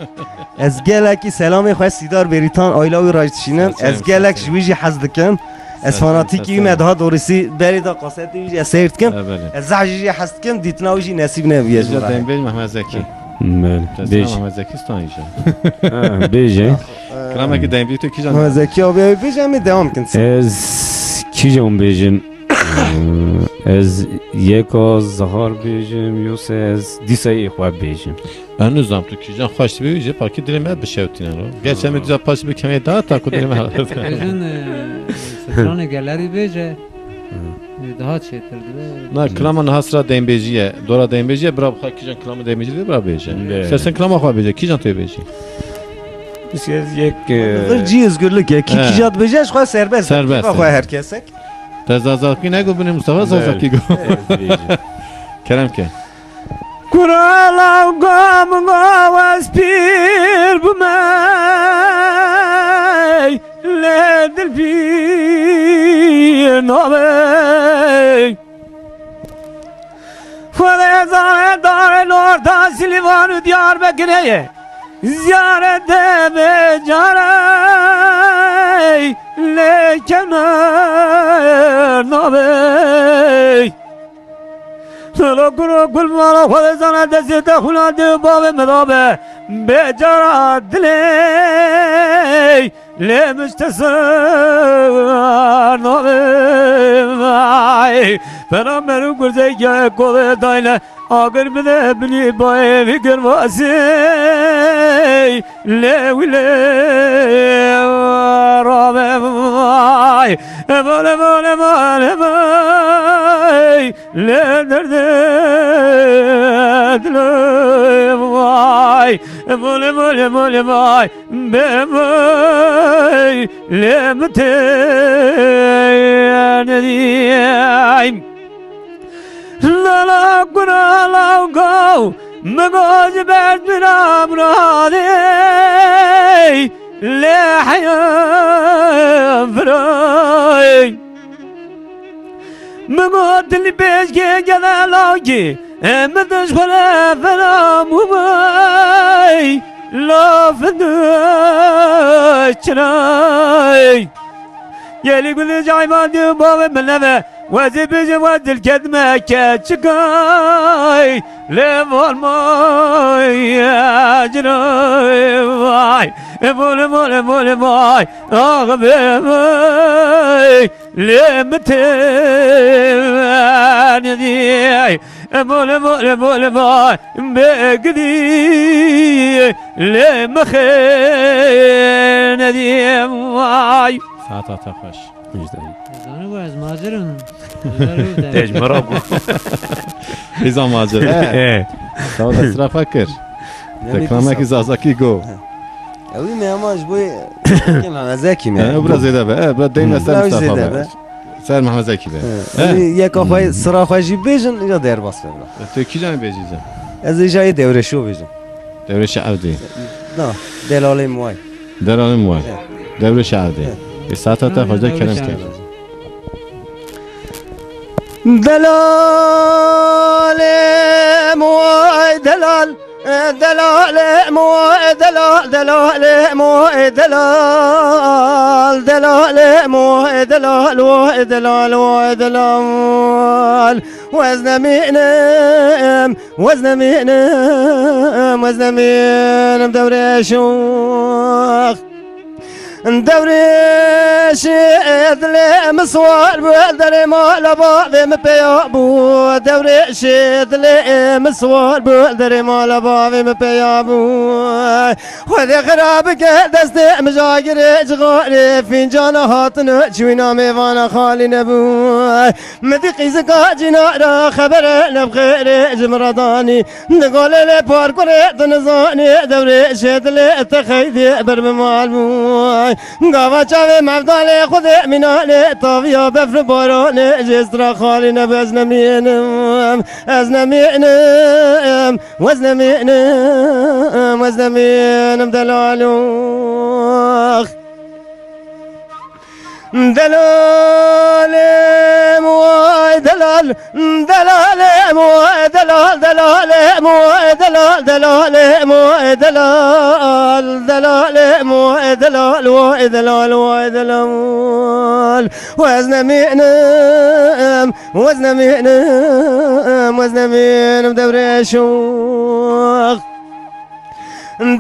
ez gelekî selamê xwe Sîdar Bêrîtan, aîla wî re jî dişînim. Sağ ol, sağ ol. Ez gelek ji wî jî hez dikim. Ez fanatîkî wî me, daha doğrusu berê de kasetê wî jî ez seyr dikim. Evet, evet. Ez zehf jî jî hez dikim, dîtina wî jî nesîb nebûye ji min re. Dembêj Mehmet Zekî. Belê. Destna Mehmet Zekî stan îja. Ha, bêje. Kilamekî dembêj tu kîjan? Mehmet Zekî abi, ew bêje, em ê devam kin. Ez kîjan bêjim? Ez yeka zahar bêjim, yoksa ez dîsa ê xwe bêjim? Ben nizam tu kîjan xweş bêjî, pakî dilê me bişewtîne ro. Geç em dîsa paş bi kemê da ta ku dilê me. Bêjin, e, stranê gelerî bêje. Hı. E, daha çêtir dibe. Na, kilama niha sira deynbêjî ye. Dora deynbêjî ye, bira bixwe kîjan kilama deynbêjî dibe, bira bêje. Bê. Sesin kilama xwe bêje, kîjan tu yê bêjî? Biz yek, e, Zir cî özgürlük ye. Kî, he, kîja dibêje, ji xwe serbest. Serbest, kîfa xwe, he, her kesek. Te Zazakî negu binê Mustafa, bê, Zazakî gu. Bê, bêje. Kerem ke. Kura law gam gaw ez pîr bûme, lê dil pîr nabe. Xwedê zane dare li orta Silîvan û Diyarbekirê ye. Ziyaret de bê care lê kevner nabe. Lo kuro gul mala Xwedê zana destê te xwina dê bavê min rabe. Bê cara dilê lê min ji te ser nabe. Vay, pera mer û gurzê gel kolê dayne. Agir bide binî bayê vî girvasê lê wî lê rabe vay. Emal, emal, emal, emal, lê derdê dilê vay. Emal, emal, emal, emal, bê vay, lê min tê nedî. Lala guna law gaw, min got ji ber bira miradê, lê heya virayê. Min got dilî pêşkê gele lawkî, min diş xwe re feram û bay, lafin çirayê. Gelî gulê cayma diyo bavê min neve. Wezî bijim we dilket me keçikay. Lê volmay ecray vay. E vole, vole, vole vay. Ax be vay. Lê mi tê nedî. E vole, vole, vole vay. Bê gidî. Lê mi xê nedî vay. Saeta te xweş. Mujdayî. Zanî bu ez macir im. Têj mira bû. Hêza macir. Eh. Eh. Sağ ol, estrafa kir. Demê Reklamekî dîsa. Zazakî go. Ew ê me ama ji bo yê Mehmet Zekî me. Eh, biraz zêde be. Eh, biraz deyim ser Biraz Mustafa zêde be. be. Ser Mehmet Zekî be. Eh, Eh. Ew ê yeka xwe, sira xwe jî bêjin, ya derbas be bira. Eh, tu kîjan bêjî sen? Ez ê jayê Dewreşo bêjim. Dewreşi Evdî. Na, Delalê Muay. Delalê Muay. Eh. Dewreşi Evdî. Eh. Ê saeta te xwecde kerem kir. Delalê Muay, delal. Delalê Muay, delal, delalê Muay, delal. Delalê Muay, delal, vay delal, vay delal. Wez nemînim. Wez nemînim, wez nemînim Dewrêşox. Dewrêşê dilê min siwar bû, derê mala bavê min peya bû. Dewrêşê dilê min siwar bû, derê mala bavê min peya bû. Xwedê xira bike destê min jagirê cixarê, fîncana hatin û çûyna mêvana xalî nebû. Min dî qîzika cînara xebere nebxêrê ji min re danî. Di golê lê parkurê tu nizanî, Dewrêşê dilê te xeydî ber bi mal bû. Gava çavê mevdalê Xwedê mînanê, taviya befr û baranê, jê stra xalî nebû ez nemînim, ez nemînim, wez nemînim, wez nemînim delalox. Delalê Muay, delal, delalê Muay, delal, delalê Muay, delal, delalê Muay, delal, delalê Muay, delal, vay delal, vay delal. Wez nemînim, wez nemînim, wez nemînim Dewrêşox.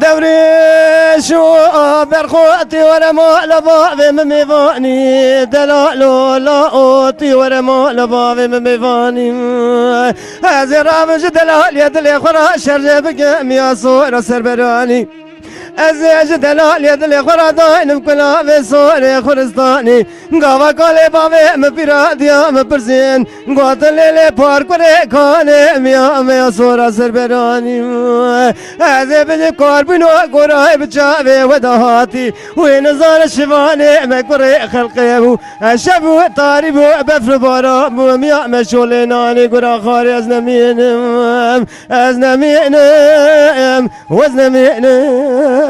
Dewrêşo berxo tî were mala bavê min mêvanî. Delalo la o tî were mala bavê min mêvanî. Ez ê ravim ji delaliye dilê xwe ra şerje bikim ya sora serberanî. Ez ê ji delaliye dilê xwe ra daynim kulavê sorê xuristanî. Gava kalê bavê min pîra diya min pirsîn. Gotin lê lê parkurê kanê miya me ya sora serberanî. Ez ê bijim karbûno goray bi çavê we de hatî. Wê nizane şivanê me kurê xelqê bû. Eşe bû tarî bû befr û baran bû miya me şolê nanê gura xarê ez nemînim. Ez nemînim. Wez nemînim.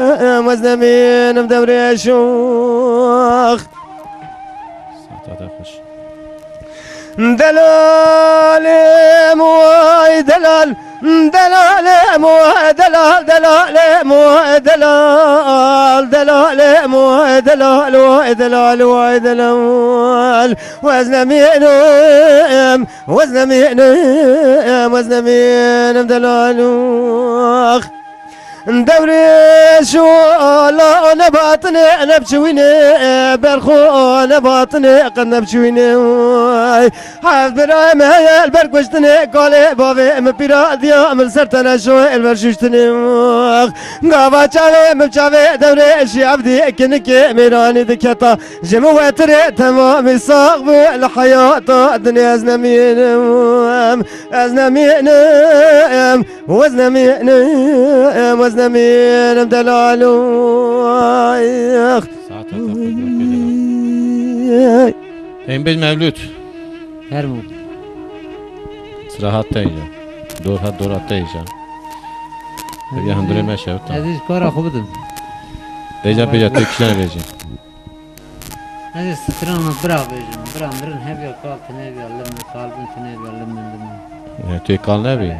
Wez nemînim Dewrêşox. Saeta te xweş. Delalê Muay, delal, delalê Muay, delal, delalê Muay, delal, delalê Muay, delal, vay delal, vay delal. Wez nemînim, wez nemînim, wez nemînim delalox. Dewrêşo la nebatine nebçiwîne, berxo nebatine qet nebçiwîne. Heft birayê me heye li ber kuştinê, kalê bavê min pîra diya min ser teneşo el ber şuştinê. Gava çavê min çavê Dewrêşî Evdî kinikê mêranî diketa. Ji min wetirê temamî sax bû li heyata dinê ez nemînim, ez nemînim. Wez nemînim, wez nemînim delalox. Saeta te xweş be, delal. Em bêj Mevlût. Her mû. Sira hat te îja. Dor hat, dor hat te îja. Hevya hundirê me şewta. Ez ê ji kara xwe bidim. Bêja, bêja, tu kîjan bêjî? Ez ê strana bira bêjim. Bira mirin hebiya kal tune biya lim, kal bin tune biya lim min lim min. E, tu yê kal nebî.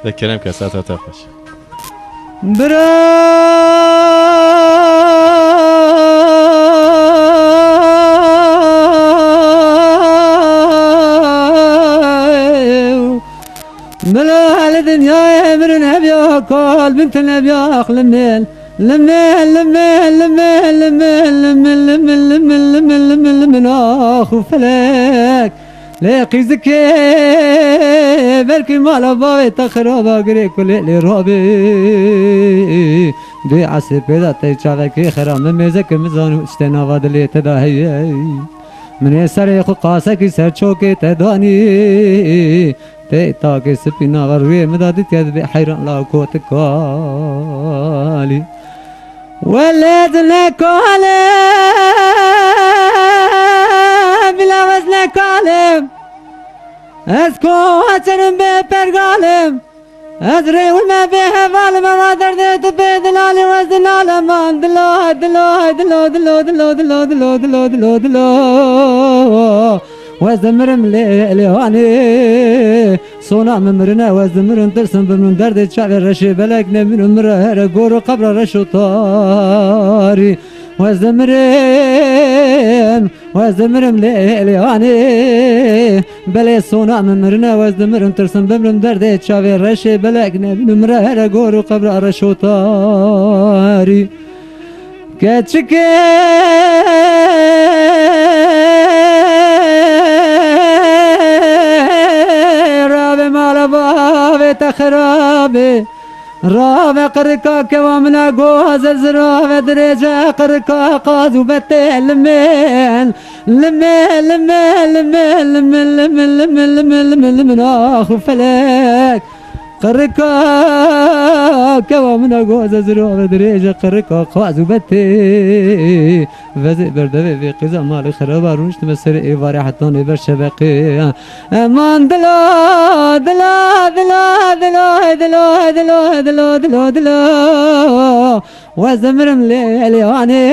De kerem ke, saeta te xweş. Bira Mila li dinyayê mirin hebiya kal bin tune biya limêl. Limêl, limêl, limêl, limêl, limil, limil, limil, limil, limil, limil, ax û felek. Lê qîzikê belkî mala bavê te xiraba girê kulê lê rabê. Dê esê pê de tey çavekê xera min mêzeke min zanû işte nava dilê te de heye. Min ê serê xwe qasekî ser çokê te danî. Tê takê sipî nava rûyê min de ditiye dibê heyran la kotikalî. Welê ez nekalim, bila ez nekalim. Ez koçerim bê pergalim. Ez rêwime bê hevalim, eva derdê tu bê dilalim, ez dinalim, man dilo, dilo, dilo, dilo. Wez dimirim lê, lê hanê. Sona min mirine, wez dimirim, tirsim bimrim, derdê çavê reşê belek nemirim, mire here gor û qebra reş û tarî. Wez dimirim, wez dimirim lê, lê hanê. Belê sona min mirine, wez dimirim, tirsim bimrim, derdê çavê reşê belek nemirim, mire here gor û qebra reş û tarî. Keçikê rabe mala bavê te xirabe. Rabe qirika kewa mina goze zirave dirêce qirika qaz û betê limên. Limê, limê, limê, limê, limê, limê, limê, limê, limê, limê, ax û felek. Qirika kewa min a goze zirave dirêje qirika qaz û betê. Vezê berdevê vê qîza malê xiraba rûniştime serê êvarê hetanê ber şebeqê. Eman dilo, dilo, dilo, dilo, dilo, dilo, dilo, dilo, dilo, dilo. Wez dimirim lê, lê hanê.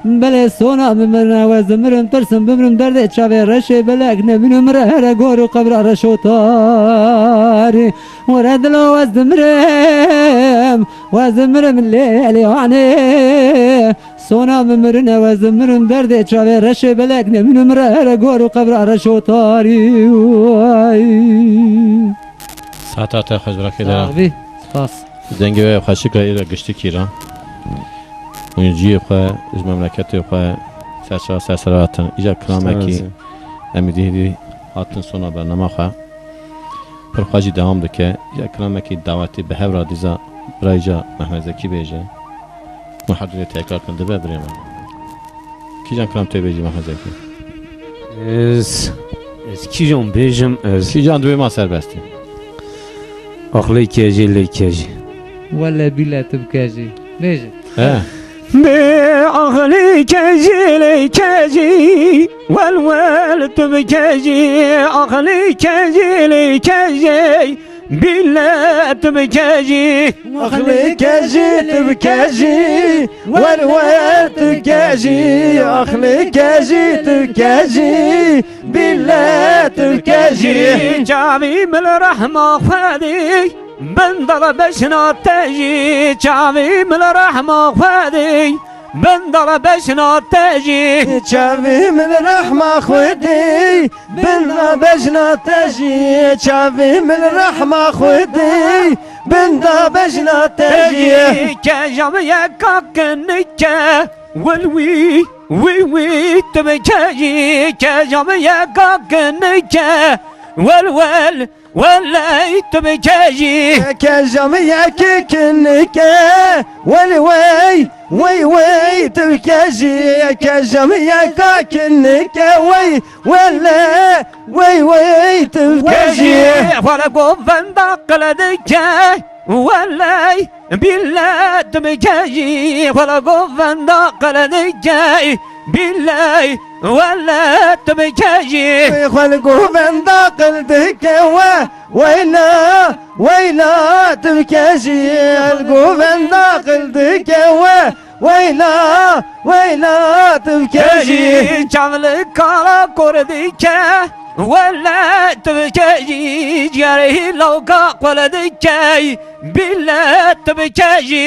Belê sona bimirim, wez dimirim, tirsim bimirim, derdê çavê reşê belek nebînim, re here gor û qebra reş û tarî. Were dilo wez dimirim, wez dimirim lê, lê hanê. Sona bimirine, wez dimirim, derdê çavê reşê belek nebînim, re here gor û qebra reş û tarî. Way. Saeta te xweş birakê dera. Sax bî. Spas. Dengê we xweşik re, îro giştikî re. Hûn ciyê xwe, ji memleketê xwe, serçava ser sera hatin. Îcar kilamekî Spas. Em ê dihê dî hatin sona bernama xwe. Pir xweş jî dewam dike. Îcar kilamekî dawetî bi hev re dîza birayî ca Mehmet Zekî bêje. Hûn her du rê tekrar kin dibe birê me. Kîjan kilam tê bêjî Mehmet Zekî? Ez, ez kîjan bêjim ez? Kîjan dibê ma serbest e. Axlê kejî lê kejî. Wele bîle tu bi kejî. Bêje. He. Bê axlê kejî lê kejî. Wel wel tu bi kejî. Axlê kejî lê kejî. Bîle tu bi kejî. Axlê kejî tu bi kejî. Wer wer tu kejî. Axlê kejî tu kejî. Bîle tu kejî. Çavî min rehma Xwedî. Bin dala beşna te jî. Çavî min rehma Xwedî. Bin dala beşna te jî. Çavî min rehma Xwedî. Bin da bejna te jî, çavê min rehma Xwedê, bin da bejna te jî. Keja min yeka kinike, wel wî, wî wî, tu bi kejî. Keja min yeka kinike, wel wel, weley tu bi kejî. Keja min yeka kinike, wel wey, wey wey, tu bi kejî. Keja min yeka kinike, wey. Wele, wey wey, tu bi kejî. Wele govenda qile dike. Wele, bile tu bi kejî. Wele govenda qile dike. Bile, wele tu bi kejî. Wele govenda qile dike. We, weyna, weyna tu bi kejî. Wele govenda qile dike. We, Weyna, weyna, tu bi kejî. Çavlika kor dike, wele tu bi kejî. Cigerê lawka qol dike, bile tu bi kejî.